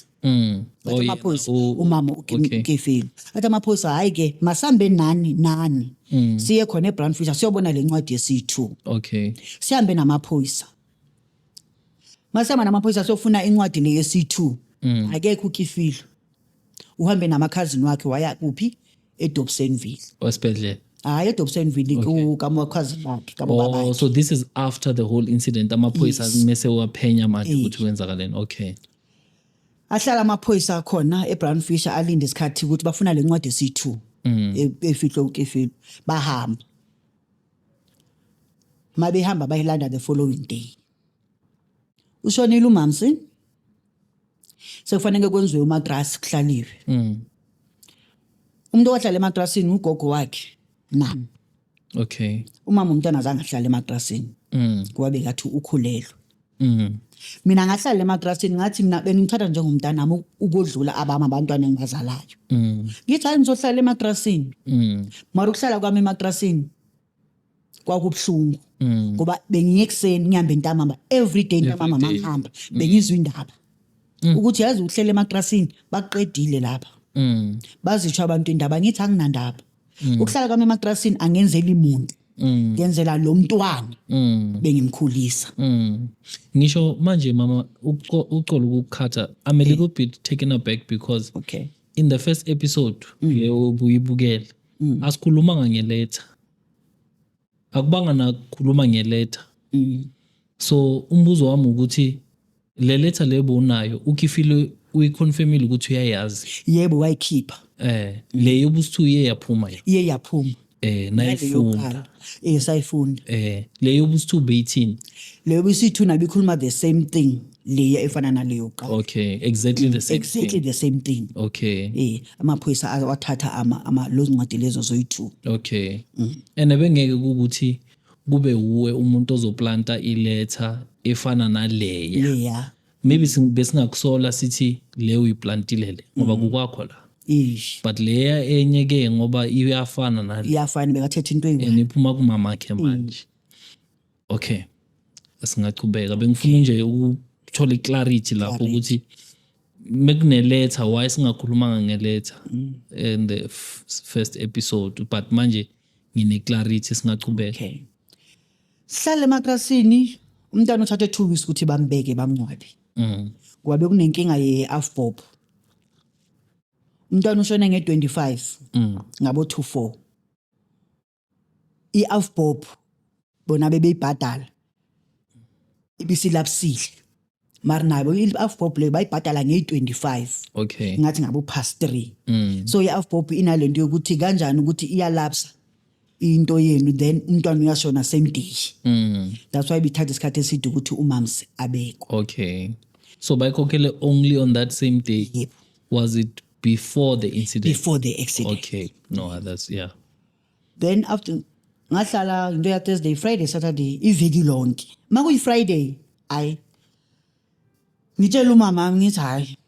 Wathi amaphoyisa umama uKefile, athi amaphoyisa hayi ke, masambe nani nani siye khona eBrownfish, siyobona le ncwadi yesi-2. Sihambe namaphoyisa, masihamba namaphoyisa siyofuna incwadi le yesi-2. Akekho uKefilwe, uhambe namakhazini wakhe waya kuphi? eDobsonville. Esibhedlela? Hayi, eDobsonville, kamakhazini wakhe, kababa. Oh, so this is after the whole incident, amaphoyisa mese waphenya manje ukuthi kwenzakaleni. Okay. Ahlala amaphoyisa akhona eBrown Fisher, alinde isikhathi ukuthi bafuna le ncwadi esiyi-2 efihlwe uKefilwe. Bahamba, mabehamba bayilanda the following day. Ushonile umamsi, sekufanele kwenziwe umatrasi, kuhlaliwe. Umuntu owahlala ematrasini ugogo wakhe nami. Umama umntwana azange ahlale ematrasini ngoba bekathi ukhulelwe. Mina ngahlala ematrasini, ngathi mina bengimthatha njengomntanami ukodlula abami abantwana engibazalayo. Ngithi hayi, ngizohlala ematrasini. Mara ukuhlala kwami ematrasini kwakubuhlungu ngoba bengiye ekuseni, ngihambe ntambama, every day ntambama. Every day. Mangihamba bengizwa indaba ukuthi yazi ukuhlela ematrasini baqedile lapha. Bazitsho abantu indaba. Ngithi anginandaba, ukuhlala kwami ematrasini angenzeli muntu, ngenzela lo mntwana bengimkhulisa. Ngisho manje mama, ucolo ukukhatha, I'm a little bit taken aback because in the first episode leyo ubuyibukele, asikhulumanga ngeletha. Akubanga nakukhuluma ngeletha. So umbuzo wami ukuthi le letter le bowunayo, uKefilwe uyiconfirmile ukuthi uyayazi? Yebo, wayikhipha. Le yobusi iye yaphuma yona? Iye yaphuma. Nayifunda? Yokuqala. Sayifunda. Le yobusi beyithini? Leyo bisithi nabikhuluma the same thing leya efana naleyo yokuqala. Okay, exactly the same Exactly thing. the same thing. Amaphoyisa awathatha ama lezo ncwadi lezo zoyi-2. Okay, and bengeke ukuthi kube uwe umuntu ozoplanta iletha efana naleya. Leya. Maybe besingakusola sithi le uyiplantile le ngoba kukwakho la. Ish. But leya enye ke, ngoba iyafana nale. Iyafana, bekathetha into eyi. And iphuma kumamakhe manje. Okay, singachubeka. Bengifuna nje ukuthola iclarity lapho ukuthi mekuneletha, why singakhulumanga ngeletha in the first episode, but manje ngine clarity, singachubeka. Okay, sihlale ematrasini. Umntwana uthathe 2 weeks ukuthi bambeke, bamngcwabe ngoba bekunenkinga ye-AVBOB. Umntwana ushone nge-25 ngabo 24. I-AVBOB bona bebeyibhadala, ibisilapsile, mara nabo i-AVBOB leyo bayibhadala ngeyi-25. Ngathi ngabo past 3. So i-AVBOB inalento yokuthi kanjani ukuthi iyalapsa into yenu, then umntwana uyashona same day. That's why bithatha isikhathi eside ukuthi umams abekwe. Okay, so bayikhokhele only on that same day? Yebo. Was it before the incident? Before the accident. Okay, no others, yeah. Then after ngahlala into ya Thursday, Friday, Saturday, iviki lonke. Makuyi Friday, ayi, ngitshela umama, ngithi hayi,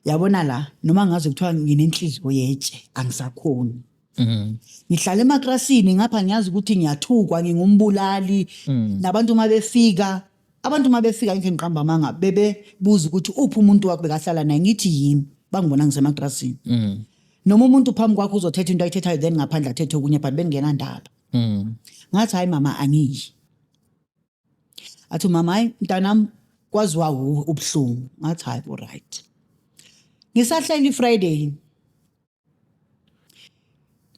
yabona la, noma ngaze kuthiwa nginenhliziyo yetshe, angisakhoni. Ngihlala ematrasini ngapha, ngiyazi ukuthi ngiyathukwa, ngingumbulali. Nabantu uma befika, abantu uma befika, ngike ngiqamba amanga, bebebuza ukuthi uphi umuntu wakho bekahlala naye, ngithi yimi, bangibona ngisematrasini. Noma umuntu phambi kwakho uzothetha into ayithethayo, then ngaphandle athethe okunye, but bengingenandaba. Ngathi hayi mama, angiyi. Athi mama, hayi mntanami, kwaziwa wuwe ubuhlungu. Ngathi hayi, alright. Ngisahleli Friday,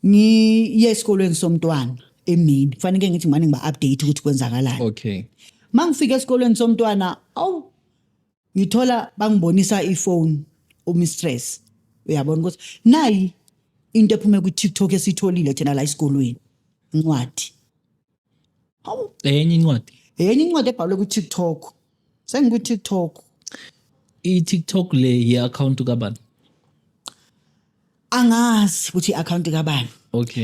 ngiye esikolweni somntwana emini, kufanele ngithi ngimane ngiba-update ukuthi kwenzakalani. Mangifika esikolweni somntwana, awu, ngithola bangibonisa ifone, umistress uyabona ukuthi nayi into ephume ku-TikTok esitholile thina la esikolweni, incwadi, hawu. Enye incwadi? Enye incwadi ebhalwe ku-TikTok, sengiku-TikTok. I-TikTok le ye-account kabani? Angazi ukuthi i-account kabani.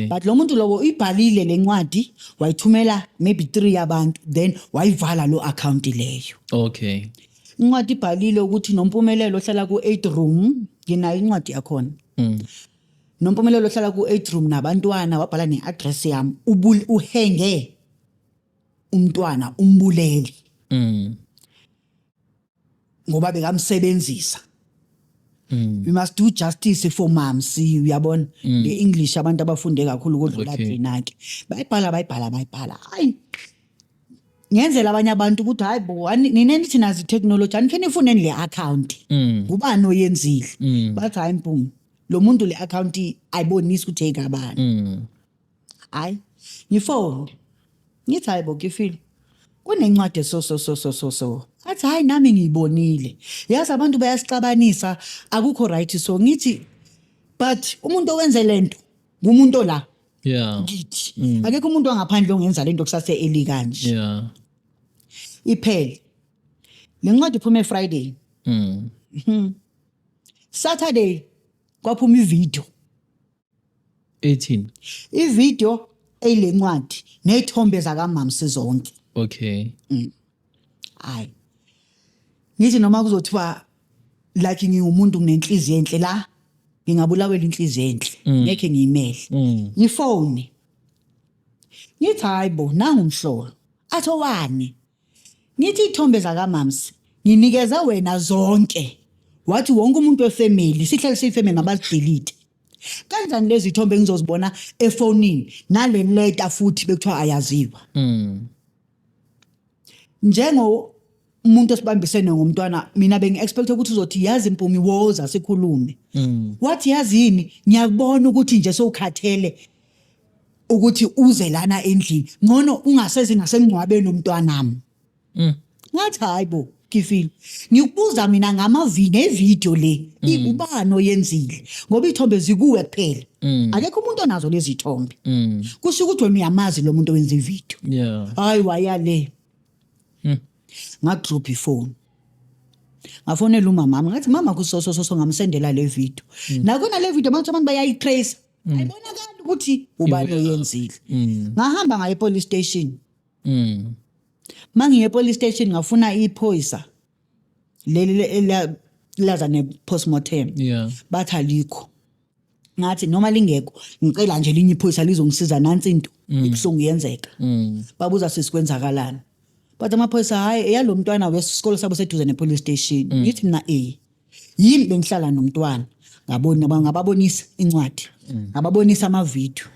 But lo muntu lowo uyibhalile le ncwadi, wayithumela maybe three yabantu, then wayivala lo account leyo. Incwadi ibhalile ukuthi Nompumelelo ohlala ku-8 room, nginayo incwadi yakhona. Nompumelelo ohlala ku-8 room nabantwana, wabhala ne-address yami, uhenge umntwana, umbulele ngoba bekamsebenzisa. We must do justice for moms, uyabona, nge-English abantu abafunde kakhulu kodlula thina ke. Bayibhala, bayibhala, bayibhala, hayi. Ngenzela abanye abantu ukuthi hayi bo, nina nithi nazi i-technology, anikhe nifuneni le account, ubani oyenzile? Bathi, "Hayi Mpumi, lo muntu le account ayibonisi ukuthi eyikabani." Hayi, ngifone, ngithi, "Hayi bo, Kifile, kunencwadi so so so so so so." Athi, "Hayi, nami ngiyibonile, yazi abantu bayasixabanisa, akukho right." So ngithi, "But umuntu owenze lento ngumuntu la kithi, akekho umuntu wangaphandle ongenza lento kusase early kanje." Iphele le ncwadi, iphume Friday. Saturday kwaphuma ivideo. 18. Ivideo eyilencwadi nezithombe zakamamsi zonke. Hayi, ngithi noma kuzothiwa like ngingumuntu nginenhliziyo enhle la, ngingabulawela inhliziyo enhle, ngeke ngiyimele. Ngifone, ngithi, "Hayi bo, nangu umhlolo." Athi, "Owani?" Ngithi, "Ithombe zakamamsi nginikeza wena zonke, wathi wonke umuntu wefamily, sihlale siyifamily, mabazidelete. Kanjani lezi ithombe engizozibona efonini nale leta futhi bekuthiwa ayaziwa?" Njengo umuntu osibambisene ngomntwana, mina bengi-expect ukuthi uzothi, "Yazi Mpumi, woza sikhulume." Wathi, "Yazini, ngiyakubona ukuthi nje sowukhathele ukuthi uze lana endlini, ngcono ungasezi ngasemngcwabeni umntwanami." Ngathi, "Hayi bo, Kifile, ngikubuza mina ngamavi nevideo le, ubani oyenzile? Ngoba ithombe zikuwe kuphela, akekho umuntu onazo lezi ithombe. Kusho ukuthi wena uyamazi lo muntu owenza ivideo." Hayi, waya le. Ngadrop ifone, ngafonela umama wami, ngathi, "Mama, kuso so so so." Ngamsendela le video. Nakona le video manje abantu bayayitrace, ayibonakali ukuthi ubani oyenzile. Ngahamba ngaye police station. Mangiye police station, ngafuna iphoyisa leli laza ne postmortem. Bathi alikho. Ngathi, "Noma lingekho, ngicela nje linye iphoyisa lizongisiza, nansi into ibuhlungu yenzeka." Babuza, "Sisikwenzakalani?" Bathi amaphoyisa, "Hayi, eyalo mntwana wesikolo sabo seduze ne-police station." Ngithi mina, yimi bengihlala nomntwana." Ngabona, ngababonisa incwadi, ngababonisa amavidiyo.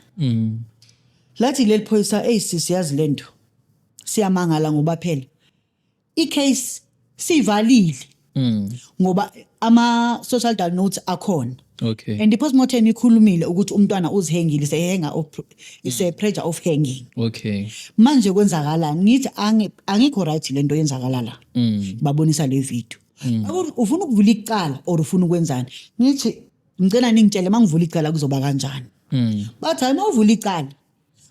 Lathi leli phoyisa, "Eyi sisi, yazi lento siyamangala, ngoba phela icase sivalile ngoba ama social notes akhona and i-postmortem ikhulumile ukuthi umntwana uzihengile, sehenga of is a pressure of hanging. Manje kwenzakalani?" Ngithi, "Angikho right lento yenzakala la." Babonisa le video. "Ufuna ukuvula icala or ufuna ukwenzani?" Ngithi, "Ngicela ningitshele, mangivula icala kuzoba kanjani?" Bathi, "Hayi, mawuvula icala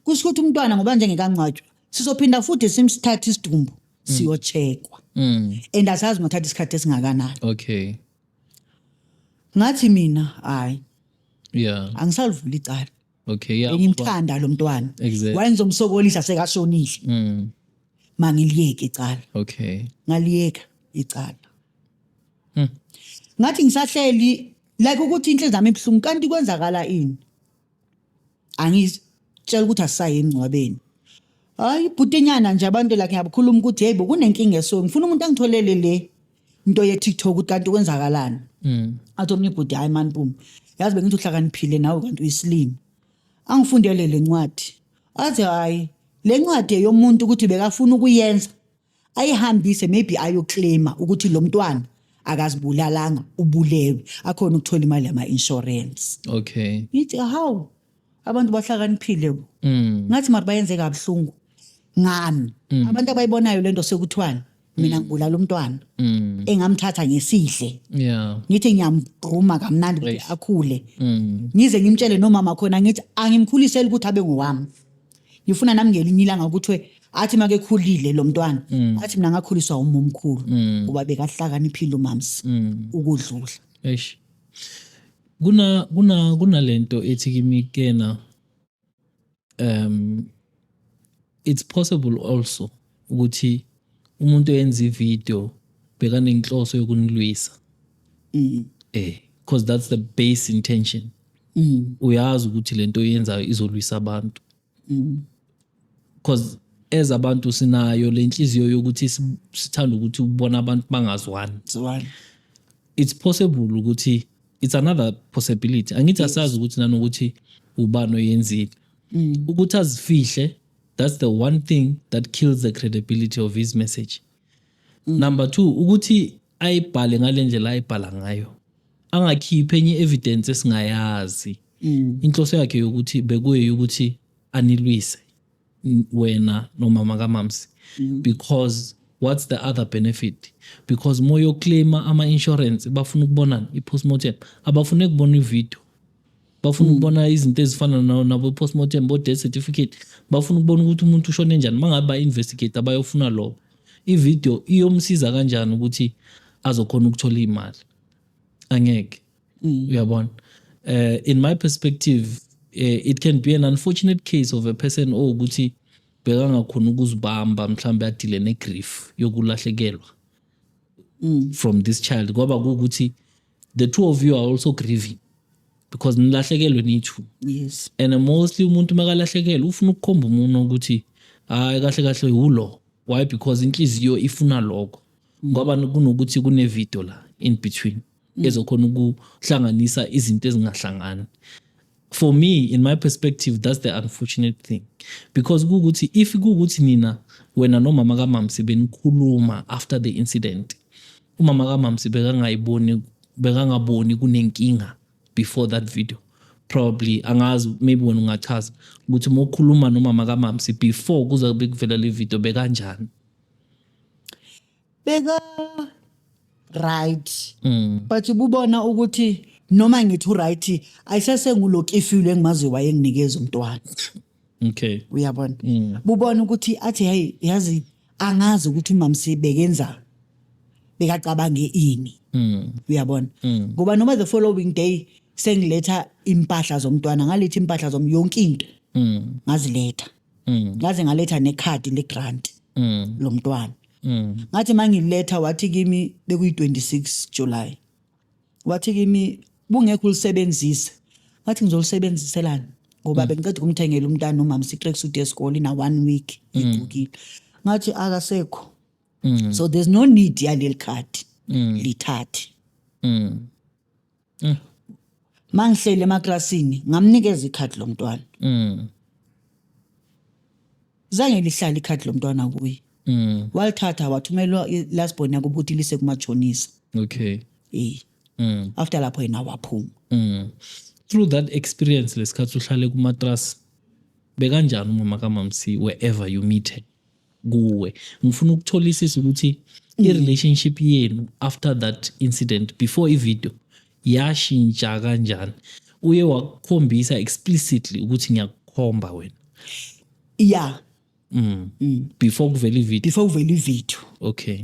kusho ukuthi umntwana, ngoba njengekangcwatshwa, sizophinda futhi simsithathe isidumbu siyocheckwa and asazi ngathatha isikhathi esingakanani." Ngathi mina, hayi, angisalivula icala. Ngimthanda lo mntwana. Wayengizomsokolisa sekashonile. Mangiliyeke icala. Ngaliyeka icala. Ngathi ngisahleli like ukuthi inhliziyo yami ibuhlungu, kanti kwenzakala ini? Angitshela ukuthi asisaye emngcwabeni. Hayi, ibhutinyana nje, abantu like ngiyabukhuluma ukuthi hey bo, kunenkinga eso, ngifuna umuntu angitholele le into ye TikTok ukuthi kanti kwenzakalani. Athi omnye ibhuti, "Hayi man Mpumi, yazi bengithi uhlakaniphile nawe, kanti uyisilima." Angifundele le ncwadi. Athi, "Hayi, le ncwadi yomuntu ukuthi bekafuna ukuyenza, ayihambise, maybe ayoclaima ukuthi lo mntwana akazibulalanga, ubulewe, akhona ukuthola imali yama insurance." Ngithi, "Hawu, abantu bahlakaniphile bo." Ngathi, "Mara bayenze kabuhlungu ngami abantu abayibonayo lento, sekuthiwani mina ngibulala umntwana engamthatha ngesihle." Ngithi ngiyamgruma kamnandi ukuthi akhule. Ngize ngimtshele nomama khona, ngithi, "Angimkhuliseli ukuthi abe ngowami, ngifuna nami ngelinye ilanga ukuthi athi make khulile lo mntwana, athi mina ngakhuliswa uma omkhulu, kuba bekahlakaniphile umamsi ukudlula." Eish. Kuna kunalento ethi kimi kena, it's possible also ukuthi umuntu oyenza ivideo bekanenhloso yokunilwisa. Because that's the base intention. Uyazi ukuthi lento oyenzayo izolwisa abantu. Because as abantu sinayo lenhliziyo yokuthi sithanda ukuthi ubona abantu bangazwani. Zwana. It's possible ukuthi it's another possibility. Angithi asazi ukuthi nanokuthi ubani oyenzile, ukuthi azifihle. That's the one thing that kills the credibility of his message. Number two, ukuthi ayibhale ngalendlela ayibhala ngayo, angakhiphi enye evidence esingayazi. Inhloso yakhe yokuthi bekuye ukuthi anilwise wena nomama kaMamsi, because what's the other benefit? Because moyoclaima ama-insurance, bafuna ukubonani? I-postmortem. Abafune ukubona ivideo, bafuna ukubona izinto ezifana nabo postmortem, bo-death certificate. Bafuna ukubona ukuthi umuntu ushone njani. Mangabe ba-investigate, bayofuna lokho. Ivideo iyomsiza kanjani ukuthi azokhona ukuthola imali? Angeke, uyabona? In my perspective, it can be an unfortunate case of a person owukuthi bekangakhona ukuzibamba, mhlawumbe adile ne-grief yokulahlekelwa from this child, ngoba kuwukuthi the two of you are also grieving because nilahlekelwe niyi-two. And mostly umuntu makalahlekelwe ufuna ukukhomba umuntu ukuthi hayi, kahle kahle ulo. Why? Because inhliziyo ifuna lokho, ngoba kunokuthi kune-video la in between ezokhona ukuhlanganisa izinto ezingahlangani. For me, in my perspective, that's the unfortunate thing, because kuwukuthi if kuwukuthi nina, wena nomama kaMamsi, benikhuluma after the incident, umama kaMamsi bekangayiboni, bekangaboni kunenkinga before that video probably. Angazi, maybe wena ungachaza ukuthi uma ukhuluma nomama kaMamsi before kuze kube kuvela le video, bekanjani? Beka right, but ububona ukuthi noma ngithi uright, ayisesengulo kifilo engimaziyo wayenginikeza umntwana. Uyabona, bubona ukuthi athi, hey, yazi, angazi ukuthi umamsi bekenza, bekacabange ini. Uyabona, ngoba noma the following day sengiletha impahla zomntwana, ngaletha impahla zom yonke into, ngaziletha, ngaze ngaletha nekhadi legrant lomntwana. Ngathi mangiletha, wathi kimi, bekuyi-26 July, wathi kimi, "Bungekho ulisebenzise." Ngathi, "Ngizolisebenziselani?" Ngoba bengiceda ukumthengela umntana umama i-tracksuit yesikole ina one week igqokile. Ngathi, "Akasekho, so there's no need yaleli khadi, lithathe." Mangihlele emaklasini, ngamnikeza ikhadi lomntwana. Zange lihlale ikhadi lomntwana kuye. Walithatha, wathumelwa i-last born yakubo ukuthi lise kumashonisa. Eh, after lapho yena waphuma. Through that experience, lesikhathi uhlale kumatras, bekanjani umama kaMamsi wherever you meet her kuwe? Ngifuna ukutholisisa ukuthi i-relationship yenu after that incident, before i-video, yashintsha kanjani. Uye wakukhombisa explicitly ukuthi ngiyakukhomba wena? Yeah. Before kuvela i-video? Before kuvela ivideo.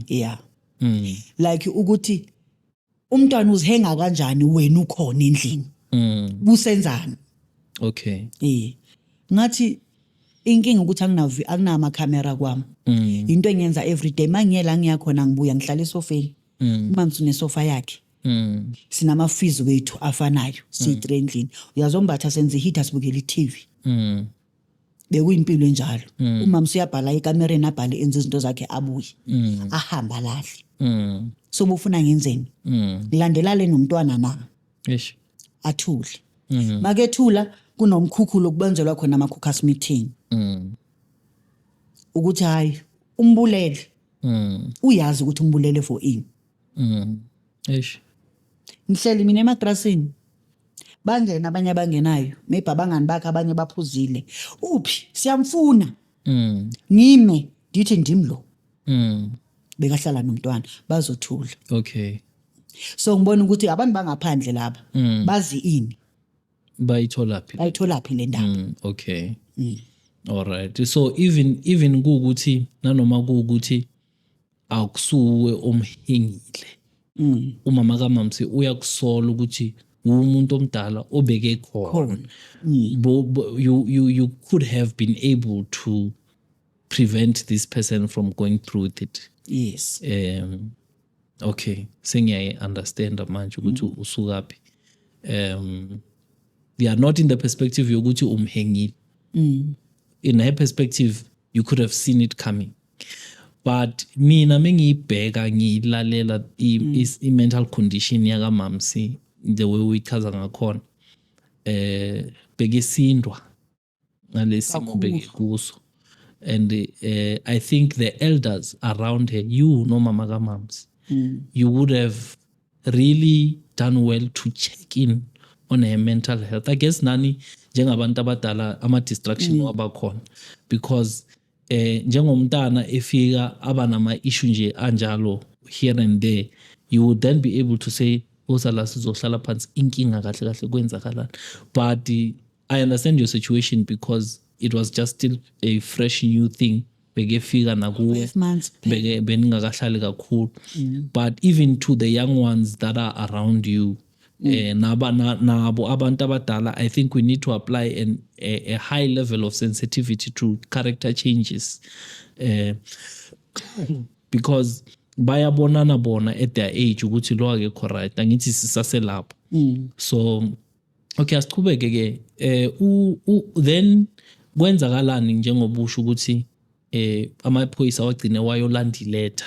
Yeah. Like ukuthi umntwana uzihenga kanjani wena ukhona endlini? Busenzani? Eh, ngathi inkinga ukuthi akunavi, akunama camera kwami. Into engiyenza every day, mangiye la ngiyakhona, ngibuya ngihlala esofeni. Umama unesofa yakhe. Sinama fees wethu afanayo, siyi-three endlini, uyazombatha, senze iheater, sibukela i-TV. Bekuyimpilo enjalo. Umama usuyabhala ekamereni, abhale, enze izinto zakhe, abuye ahambe alahle. So bufuna ngenzeni? Ngilandelale nomntwana na? Eish. Athule. Makethula, kunomkhukhu lokubenzelwa khona ama-caucus meeting ukuthi hayi, umbulele. Uyazi ukuthi umbulele for ini. Eish. Ngihleli mina emagrasini, bangena abanye abangenayo, maybe abangani bakhe, abanye baphuzile, uphi, siyamfuna. Ngime ndithi, "Ndim lo." Bekahlala nomntwana, bazothula. So ngibona ukuthi abantu bangaphandle laba bazi ini. Bayitholaphi? Bayitholaphi le ndaba? Okay. All right. So even kuukuthi nanoma kuukuthi akusuwe omhengile. Umama kaMamsi uyakusola ukuthi umuntu omdala obeke khona. Khona. You could have been able to prevent this person from going through with it. Yes. Okay, sengiyayi understand manje ukuthi usukaphi. They are not in the perspective yokuthi umhengile. In her perspective, you could have seen it coming. But mina mengiyibheka, ngiyilalela i-mental condition yakaMamsi, the way uyichaza ngakhona, bekesindwa ngalesimo Kakhulu. beke kuso. And I think the elders around her, you no mama kamams, you would have really done well to check in on her mental health. I guess nani njengabantu abadala ama distraction wabakhona, because njengomntana efika aba nama issue nje anjalo here and there, you would then be able to say, "Osala sizohlala phansi, inkinga kahle kahle kwenzakalani?" But I understand your situation because it was just still a fresh new thing bekefika nakuwe. 5 months. Beke beningakahlali kakhulu. But even to the young ones that are around you, nabo abantu abadala, I think we need to apply a high level of sensitivity to character changes, because bayabonana bona at their age ukuthi lo akekho right. Angithi sisaselapho. So okay, asichubeke ke. Then kwenzakalani njengoba usho ukuthi amaphoyisa wagcine wayolanda iletha?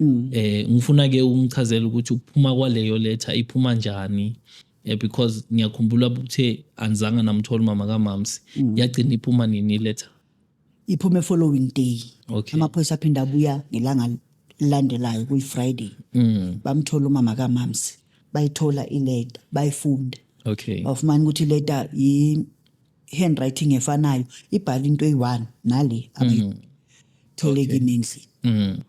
Ngifuna ke ungichazele ukuthi ukuphuma kwaleyo letter iphuma njani, because ngiyakhumbula uthe anizange namthola umama kaMamsi. Yagcina iphuma nini iletter? Iphume following day. Amaphoyisa aphinda abuya ngelanga elilandelayo, kuyi-Friday. Bamthola umama kaMamsi, bayithola ileta, bayifunda. Bafumana ukuthi ileta i-handwriting efanayo, ibhala into eyi-one nale abayithole kimi endlini.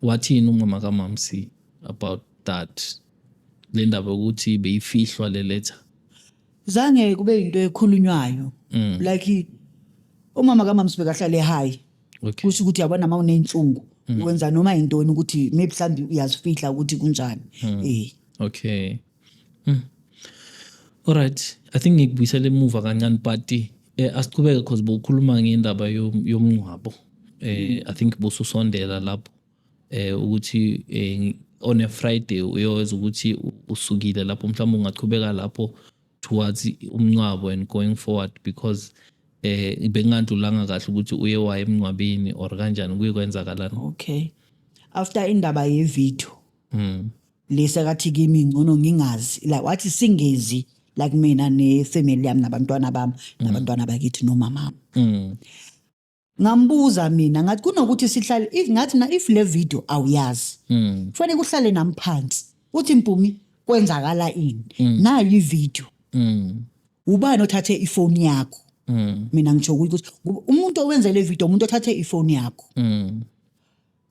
Wathini umama kaMamsi about that, le ndaba yokuthi beyifihlwa le letter? Zange kube into ekhulunywayo. Like umama kaMamsi bekahlale high. Kusho ukuthi yabona, uma unenhlungu wenza noma yintoni ukuthi maybe mhlawumbe uyazifihla ukuthi kunjani. Okay. Alright, I think ngikubuyisele emuva kancane, but asichubeke because bowukhuluma ngendaba yomngcwabo. I think bosusondela lapho ukuthi on a Friday uyoweza ukuthi usukile lapho. Mhlawumbe ungachubeka lapho towards umngcwabo and going forward, because bengingandlulanga kahle ukuthi uye waye emngcwabeni or kanjani, kuye kwenzakalani? Okay, after indaba yevideo lesekathi kimi ngcono ngingazi, like wathi singezi, like mina nefamily yami nabantwana bami nabantwana bakithi nomama. Ngambuza mina ngathi kunokuthi sihlale, if ngathi na if le video awuyazi, kufanele kuhlale nami phansi uthi, "Mpumi, kwenzakala ini? Nayo ivideo. Ubani othathe ifoni yakho?" Mina ngitsho ukuthi umuntu owenze le video, umuntu othathe ifoni yakho.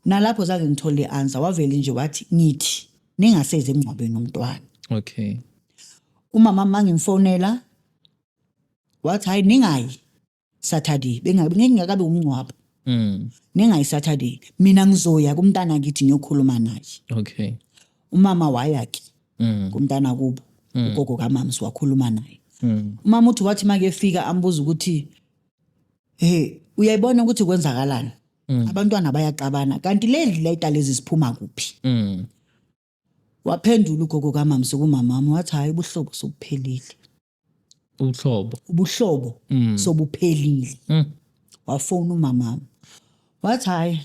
Nalapho zange ngithole i-answer. Wavele nje wathi, "Ngithi ningaseze emngcwabeni umntwana." Umama mangimfonela wathi, "Hayi, ningayi Saturday." Bengingakabe umngcwabo. "Ningayi Saturday, mina ngizoya kumntana kithi ngiyokhuluma naye." Umama waya ke kumntana kubo, ugogo kamamsi, wakhuluma naye. Umama uthi wathi make efika ambuza ukuthi, "Hey, uyayibona ukuthi kwenzakalani? Abantwana bayaxabana, kanti le leta lezi siphuma kuphi?" Waphendula ugogo kamamsi kumamami wathi, "Hayi, ubuhlobo sobuphelile." Uhlobo. Ubuhlobo sobuphelile. Wafona umamami wathi, "Hayi,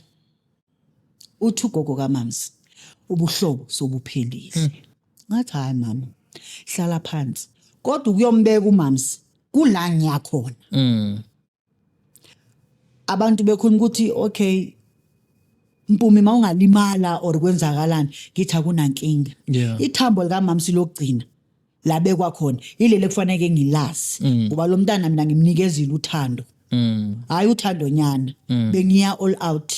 uthi ugogo kamamsi ubuhlobo sobuphelile." Ngathi, "Hayi mama, hlala phansi, kodwa ukuyombeka umamsi kula ngiyakhona." Abantu bekhuluma ukuthi, "Okay Mpumi, mawungalimala or kwenzakalani?" Ngithi akunankinga. Ithambo likamamsi lokugcina labekwa khona ilele kufanele ngilazi, ngoba lo mntana mina ngimnikezile uthando. Hayi, uthando nyana, bengiya all out.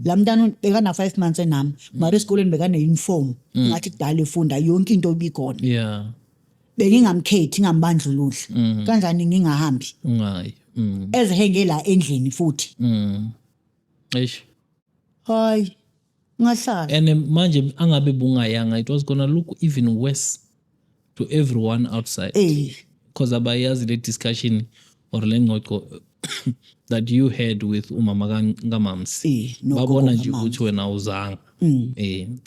La mntana bekana 5 months enami, mara esikoleni bekane uniform, ngathi kudala efunda, yonke into ibikhona. Bengingamkhethi, ngingambandlululi. Kanjani ngingahambi? Ungayi. Ezihenge la endlini futhi. Eish. Hayi, ngahlala. And manje angabe bungayanga, it was gonna look even worse to everyone outside. Because abayazi le discussion or le ngxoxo that you had with umama kaMamsi. Nogogo Babona nje kaMamsi. ukuthi wena awuzanga.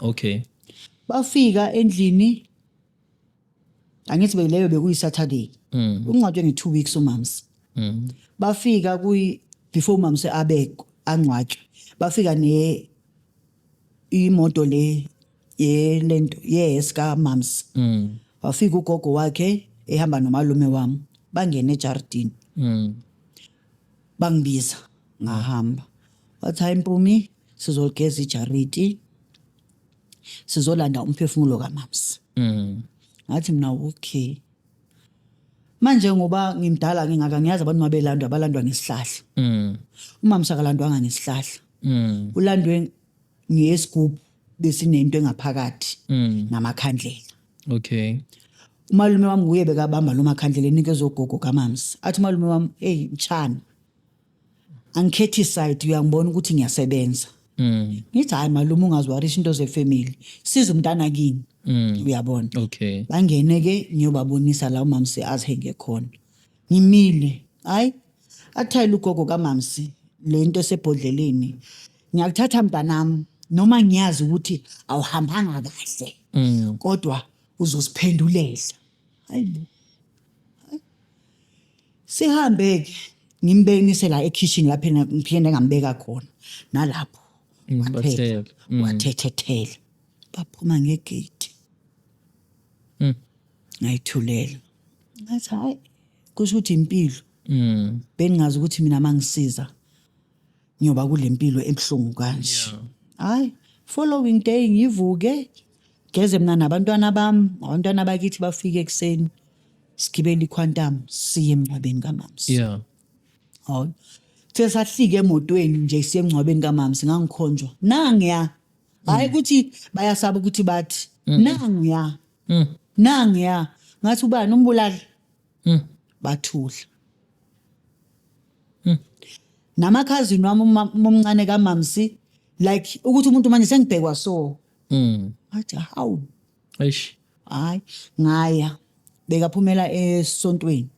Okay. Bafika endlini, angithi bekuleyo bekuyi-Saturday. Ungcwatshwe nge-2 weeks umamsi. Bafika kuyi before umamsi abekwe, angcwatshwe, bafika ne imoto le yelento yes kamamsi. Wafika ugogo wakhe ehamba nomalume wami, bangena ejardini. Bangibiza. Ngahamba, wathi, "Hayi Mpumi, sizoligeza ijariti, sizolanda umphefumulo kamamsi." Ngathi mina, "Okay." Manje ngoba ngimdala ngingaka, ngiyazi abantu mabelandwa balandwa ngesihlahla. Umamsi akalandwanga ngesihlahla. Ulandwe ngesigubhu besinento engaphakathi namakhandlela. Umalume wami nguye bekabamba lo makhandlela enikeza ogogo kamamsi. Athi umalume wami, "Hey mchana, angikhethi side, uyangibona ukuthi ngiyasebenza." Ngithi, "Hayi malume, ungaziwarisha into zefamily, siza umntana kini." Uyabona? Okay. Bangene ke, ngiyobabonisa la umamsi azihenge khona. Ngimile, hayi, athayela ugogo kamamsi lento esebhodleleni, "Ngiyakuthatha mntanami, noma ngiyazi ukuthi awuhambanga kahle, kodwa uzosiphendulela." Hayibo. Hayi. Sihambe ke, ngimbenise la ekitchen lapho ngiphinde ngambeka khona nalapho. Wathela. Bathela. Wathethethela, baphuma ngegate. Ngayithulela, ngathi, "Hayi, kusho ukuthi impilo." Bengingazi ukuthi mina mangisiza ngiyoba kule mpilo ebuhlungu kanje. Hayi, following day ngivuke, geze mina nabantwana bami, abantwana bakithi bafike ekuseni, sigibele iQuantum siye emngcwabeni kamamsi. Hawu, sithe sahlika emotweni nje siye emngcwabeni kamamsi, ngangikhonjwa nangiya. Hayi, ukuthi bayasaba ukuthi bathi nangiya, nangiya. Ngathi, "Ubani umbulali?" Bathula. Namakhazini wami, omncane kamamsi, like ukuthi umuntu manje sengibhekwa so. Ngathi, "Hawu." Eish. Hayi, ngaya, bekaphumela esontweni.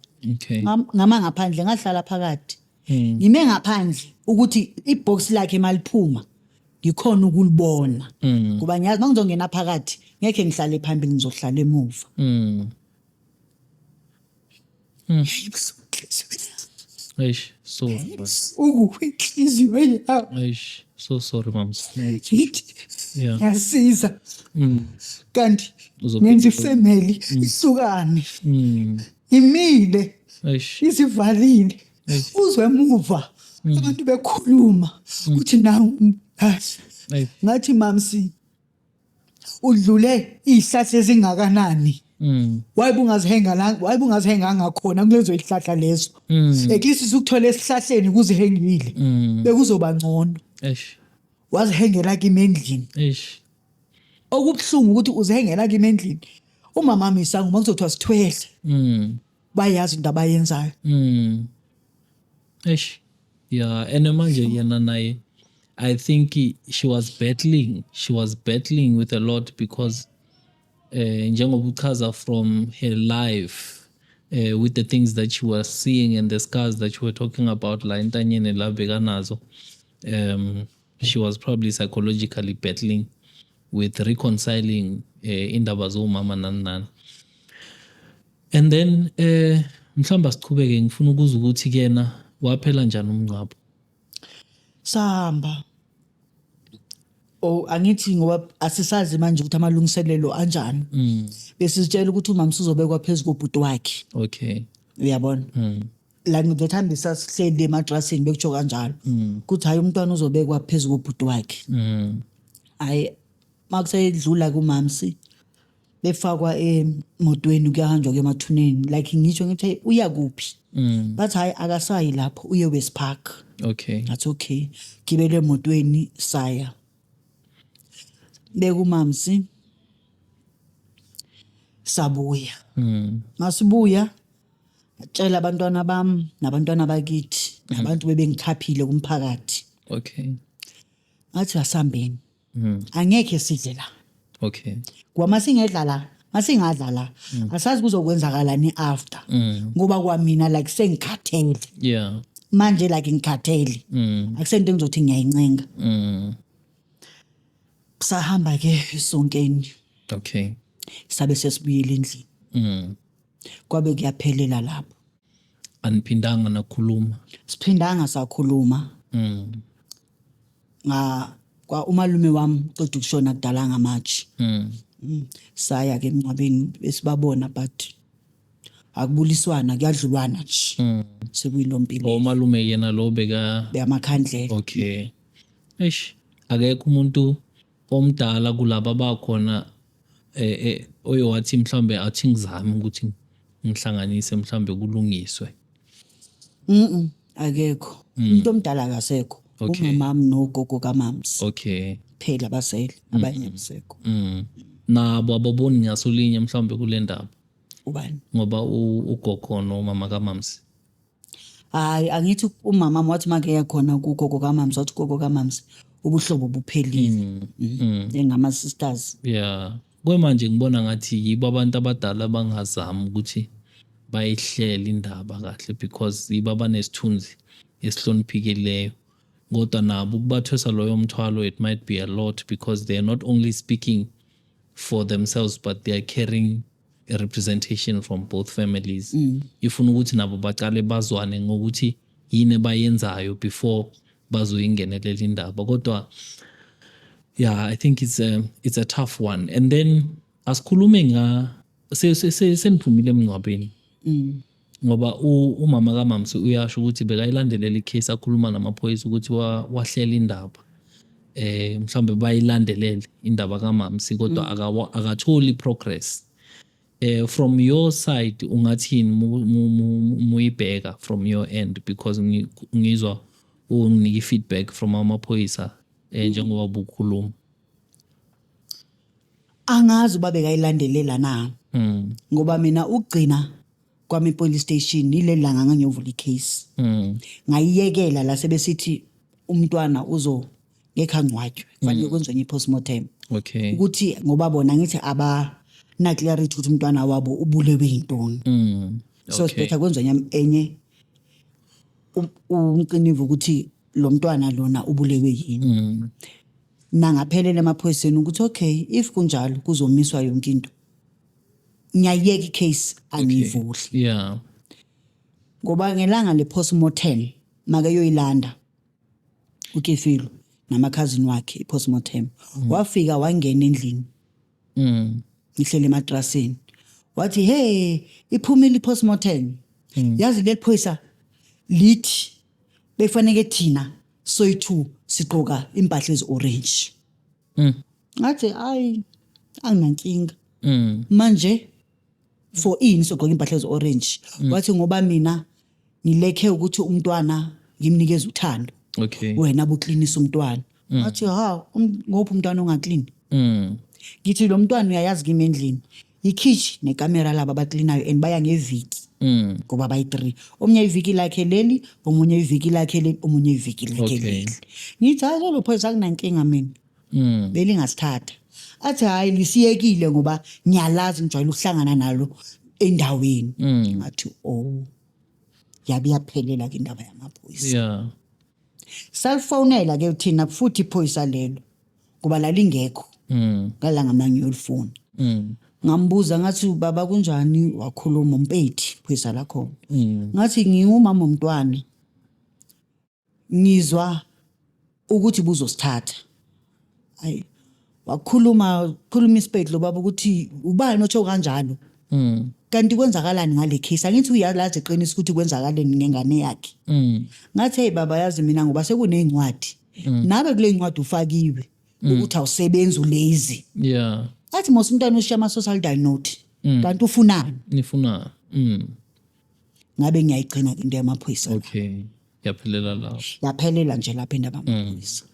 Ngama ngaphandle, ngahlala phakathi. Ngime ngaphandle ukuthi ibox lakhe maliphuma ngikhona ukulibona, kuba ngiyazi mangizongena phakathi ngeke ngihlale phambili, ngizohlala emuva. Eish. So Ukuwinhliziyo yami. Eish. So sorry, moms. Ngithi ngiyasiza, kanti Uzophinde ngenza ifamily isukane. Imile. Eish. Izivalile, uzwe emuva abantu bekhuluma ukuthi nangu hayi. Eish. Ngathi, "Mamsi, udlule izihlahla ezingakanani? Wayebungazihenga la, wayebungazihenganga khona kulezo izihlahla lezo. At least usukuthola esihlahleni kuzihengile, bekuzoba ngcono." Eish. Wazihengela kimi endlini. Eish. Okubuhlungu ukuthi uzihengela kimi endlini, umama misanga uma kuzothiwa sithwele, bayazi into abayenzayo. Eish. Yeah, and manje yena naye, I think she was battling. She was battling with a lot because njengoba uchaza from her life, with the things that she was seeing and the scars that you were talking about la entanyeni la bekanazo, she was probably psychologically battling with reconciling indaba zomama nani nani. And then mhlawumbe asichubeke, ngifuna ukuzwa ukuthi kuyena waphela njani umngcwabo. Sahamba, oh, angithi ngoba asisazi manje ukuthi amalungiselelo anjani, besizitshela ukuthi umama usuzobekwa phezu kobhuti wakhe. Uyabona, la the time besasihleli ematrasini, bekutsho kanjalo ukuthi hayi, umntwana uzobekwa phezu kobhuti wakhe. Hayi, makuseyidlula kumamsi, befakwa emotweni, kuyahanjwa kuya emathuneni. Like ngisho ngithi, "Hey, uya kuphi?" Bathi, "Hayi, akasayi lapho, uye West Park." Ngathi, "Okay." Gibele emotweni, saya bekumamsi, sabuya. Masibuya, tshela abantwana bami nabantwana bakithi nabantu bebengikhaphile kumphakathi. Ngathi, "Asambeni, angekhe sidle la." Kuba masingedla la, masingadla la, asazi kuzokwenzakalani after, ngoba kwamina like sengikhathele. Manje like ngikhathele, akusento engizothi ngiyayincenga. Sahamba ke sonkeni. Sabe sesibuyela endlini. Kwabe kuyaphelela lapho. Aniphindanga nakhuluma? Siphindanga sakhuluma. Nga kwa umalume wami qeda ukushona kudala ngamachi. Saya ke emngcwabeni, besibabona, but Akubuliswana, kuyadlulwana nje. Sekuyilo mpilo. Omalume yena lo beka Beyamakhandlela. Okay. Eish, akekho umuntu omdala kulaba bakhona oyowathi mhlambe athi ngizame ukuthi ngihlanganise, mhlambe kulungiswe? Akekho. Umuntu omdala akasekho. Umamami nogogo kamams. Phela basele, abanye abasekho. Nabo ababoni ngasolinye mhlambe kule ndaba? Ubani? Ngoba ugogo nomama kamams. Hayi, angithi umama wathi make yakhona kugogo kamams, wathi ugogo kamams ubuhlobo buphelile. Engama sisters. Yeah. Kwemanje ngibona ngathi yibo abantu abadala bangazama ukuthi bayihlele indaba kahle, because yibo abanesithunzi esihloniphikileyo. Kodwa nabo ukubathwesa loyo mthwalo, it might be a lot, because they are not only speaking for themselves, but they are carrying a representation from both families. Ifuna ukuthi nabo baqale bazwane ngokuthi yini abayenzayo before bazoyingenelela indaba. Kodwa yeah, I think it's a tough one. And then asikhulume nga seniphumile emngcwabeni. Ngoba umama kaMamsi uyasho ukuthi bekayilandelela icase, akhuluma namaphoyisa ukuthi wahlela indaba. Mhlambe bayilandelele indaba kaMamsi, kodwa akatholi progress. From your side ungathini muyibheka from your end, because ngizwa unginike feedback from amaphoyisa njengoba bukhuluma? Angazi uba bekayilandelela na. Ngoba mina ugcina kwami police station ile langa ngangiyovula icase. Ngayiyekela la sebesithi umntwana uzo ngekhe angcwatshwe, kufanele kwenziwe enye i-postmortem. Ukuthi ngoba bona ngithi aba na clarity ukuthi umntwana wabo ubulewe yintoni. So sibetha kwenziwe enye umqinivo ukuthi lo mntwana lona ubulewe yini. Nangaphelela emaphoyiseni ukuthi okay, if kunjalo kuzomiswa yonke into. Ngiyayeka icase, angiyivuli. Ngoba ngelanga le postmortem make yoyilanda uKefilo namakhazini wakhe i-postmortem. Wafika wangena endlini. Ngihlele ematrasini. Wathi, "Hey, iphumile i-postmortem." Yazi leli phoyisa lithi befanele thina soyi2 sigqoka impahla ezi-orange. Ngathi ayi, anginankinga. Manje for ini sogqoka impahla ezi-orange? Wathi ngoba mina ngilekhe ukuthi umntwana ngimnikeze uthando. Wena buklinisa umntwana. Ngathi ha, ngophi umntwana ongaklini? Ngithi lo mntwana uyayazi kimi endlini. Ikhitchi nekamera laba abaklinayo and baya ngeviki. Ngoba bayi-3. Omunye iviki lakhe leli, omunye iviki lakhe leli, omunye iviki lakhe leli. Ngithi hayi, lelo phoyisa akunankinga mina. Belingasithatha. Athi hayi, lisiyekile ngoba ngiyalazi, ngijwayele ukuhlangana nalo endaweni. Ngathi oh, yabe yaphelela ke indaba yamaphoyisa. Salifonela ke thina futhi iphoyisa lelo ngoba lalingekho. Ngalanga manje ngiyolifuna. Ngambuza ngathi, "Baba, kunjani?" Wakhuluma uMpedi, phoyisa lakhona. Ngathi ngingumama omntwana. Ngizwa ukuthi buzosithatha. Ayi, wakhuluma khuluma isipedi lo baba ukuthi ubani otsho kanjalo. Kanti kwenzakalani ngale case? Angithi uyalazi iqiniso ukuthi kwenzakaleni ngengane yakhe. Ngathi hey baba, yazi mina ngoba sekunezincwadi. Nabe kule ncwadi ufakiwe ukuthi awusebenzi, ulazy. Athi mos umntwana ushiya ama suicide note. Kanti ufunani? Nifuna. Ngabe ngiyayigcina into yamaphoyisa. Okay. Yaphelela lapho. Yaphelela nje lapha indaba yamaphoyisa.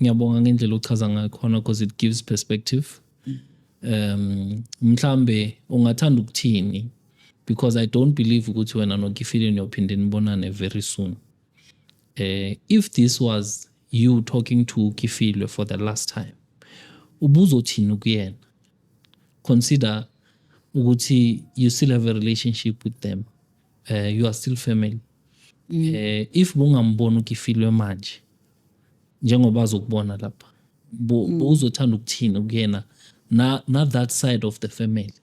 Ngiyabonga ngendlela ochaza ngakhona, because it gives perspective. Mhlambe ungathanda ukuthini, because I don't believe ukuthi wena noKifile niyophinde nibonane very soon. If this was you talking to Kifile for the last time, ubuzothini kuyena? Consider ukuthi you still have a relationship with them. You are still family. If bungambona uKifilwe manje njengoba azokubona lapha, uzothanda ukuthini kuyena na that side of the family?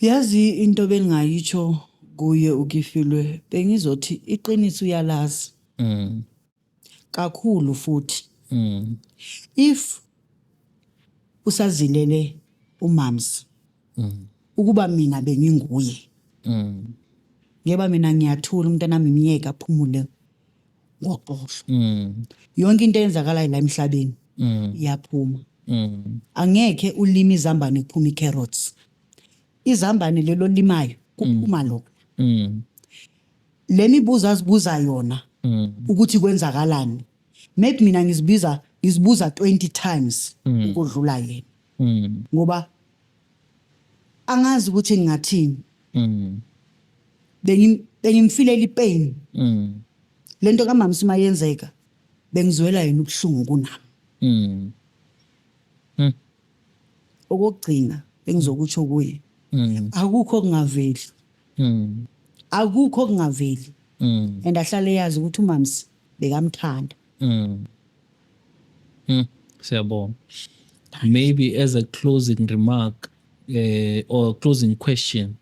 Yazi into bengayitsho kuye uKifilwe, bengizothi iqiniso uyalazi kakhulu futhi. If usazilele Umams, ukuba mina benginguye, ngeba mina ngiyathula, umntanami myeke aphumule ngoxolo. Yonke into eyenzakalayo la emhlabeni iyaphuma. Angekhe ulime izambane kuphuma i-carrots. Izambane lelo limayo kuphuma lona. Le mibuzo azibuza yona ukuthi kwenzakalani, maybe mina ngizibuza 20 times ukudlula yena, ngoba angazi ukuthi ngingathini. Bengimfilela ipain. Lento kamamsi mayenzeka, bengizwela yena ubuhlungu kunami. Okokugcina engizokutsho kuye, akukho okungaveli. Akukho okungaveli. And ahlale yazi ukuthi umamsi bekamthanda. Siyabonga. Maybe as a closing remark or closing question,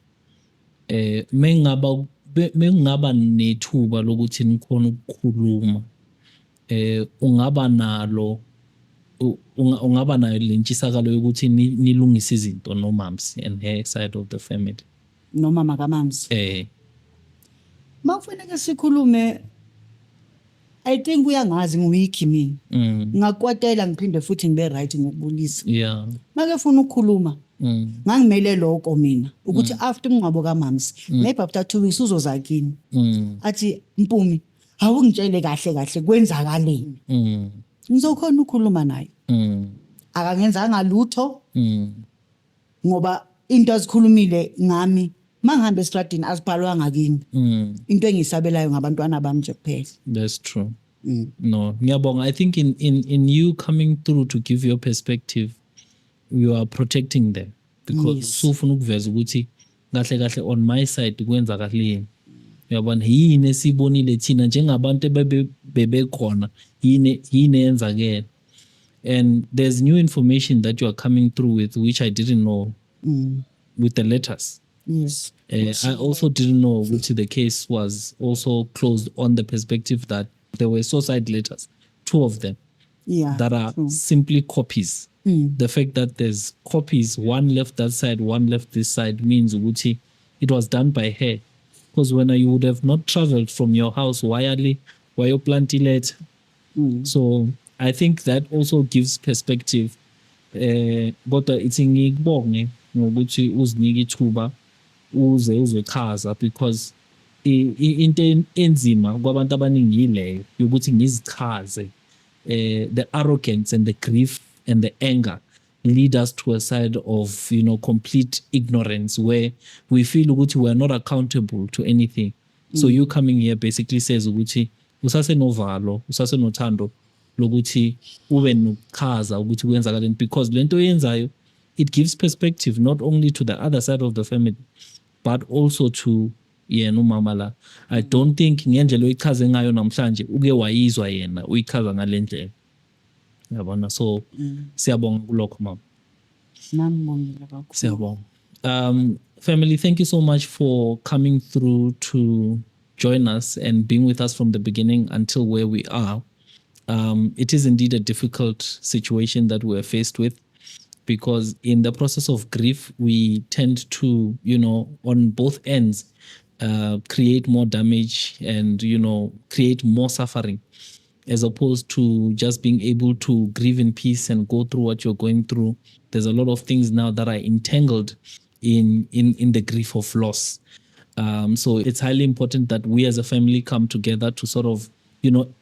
mengaba nethuba lokuthi nikhona ukukhuluma, ungaba nalo ungaba nayo lentshisakalo yokuthi nilungise izinto nomamsi and her side of the family? Nomama kamamsi? Eh. Makufanele sikhulume, I think uyangazi, ngiweak mina. Ngingakwatela, ngiphinde futhi ngibe right ngokubulisa. Make funa ukukhuluma, ngangimele lokho mina ukuthi after umngcwabo kamamsi, maybe after 2 weeks, uzoza kimi athi, "Mpumi, awungitshele kahle kahle kwenzakaleni." Ngizokhona ukukhuluma naye. Akangenzanga lutho, ngoba into azikhulumile ngami mangihamba estradini azibhalwanga kimi. Into engiyisabelayo ngabantwana bami nje kuphela. That's true. No, ngiyabonga. I think in you coming through to give your perspective, you are protecting them because usufuna ukuveza ukuthi kahle kahle on my side kwenzakaleni. Uyabona, yini esibonile thina njengabantu bebekhona, yini eyenzakele. And there's new information that you are coming through with which I didn't know, with the letters. I also didn't know which the case was also closed on the perspective that there were suicide letters, two of them, that are true. Simply copies. The fact that there's copies, one left that side, one left this side, means ukuthi it was done by her. Because when you would have not traveled from your house, wayali, wayoplant letter. So I think that also gives perspective. Kodwa ithi ngikubonge ngokuthi uzinike ithuba uze uzochaza, because into enzima kwabantu abaningi yileyo yokuthi ngizichaze. The arrogance and the grief and the anger lead us to a side of complete ignorance where we feel ukuthi we are not accountable to anything. So you coming here basically says ukuthi usasenovalo, usasenothando lokuthi ube nokuchaza ukuthi kwenzakaleni, because lento oyenzayo, it gives perspective not only to the other side of the family but also to yena umama la. I don't think ngendlela oyichaze ngayo namhlanje uke wayizwa yena uyichaza ngale ndlela, yabona. So siyabonga kulokho, mama. Nami ngibongile kakhulu. Siyabonga. Family, thank you so much for coming through to join us and being with us from the beginning until where we are. It is indeed a difficult situation that we are faced with, because in the process of grief, we tend to, on both ends, create more damage and create more suffering, as opposed to just being able to grieve in peace and go through what you're going through. There's a lot of things now that are entangled in the grief of loss. So it's highly important that we as a family come together to sort of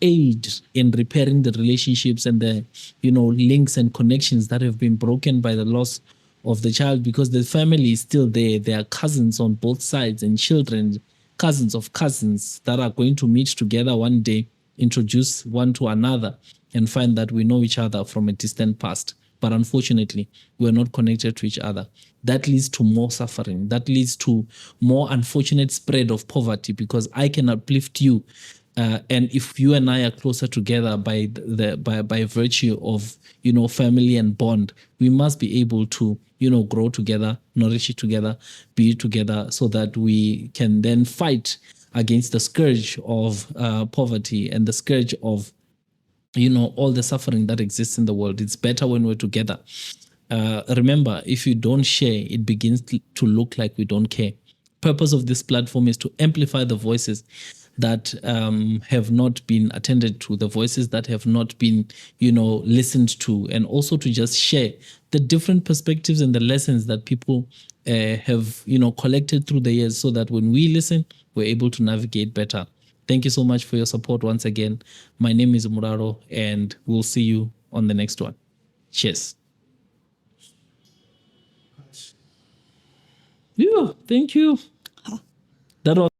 aid in repairing the relationships and the links and connections that have been broken by the loss of the child, because the family is still there. There are cousins on both sides and children, cousins of cousins that are going to meet together one day, introduce one to another, and find that we know each other from a distant past. But unfortunately, we're not connected to each other. That leads to more suffering. That leads to more unfortunate spread of poverty, because I can uplift you. And if you and I are closer together by virtue of family and bond, we must be able to grow together, nourish it together, be together, so that we can then fight against the scourge of poverty and the scourge of all the suffering that exists in the world. It's better when we're together. Remember, if you don't share, it begins to look like we don't care. Purpose of this platform is to amplify the voices that have not been attended to, the voices that have not been, listened to, and also to just share the different perspectives and the lessons that people have, collected through the years, so that when we listen, we're able to navigate better. Thank you so much for your support once again. My name is Mulalo, and we'll see you on the next one. Cheers. Yeah, thank you. That was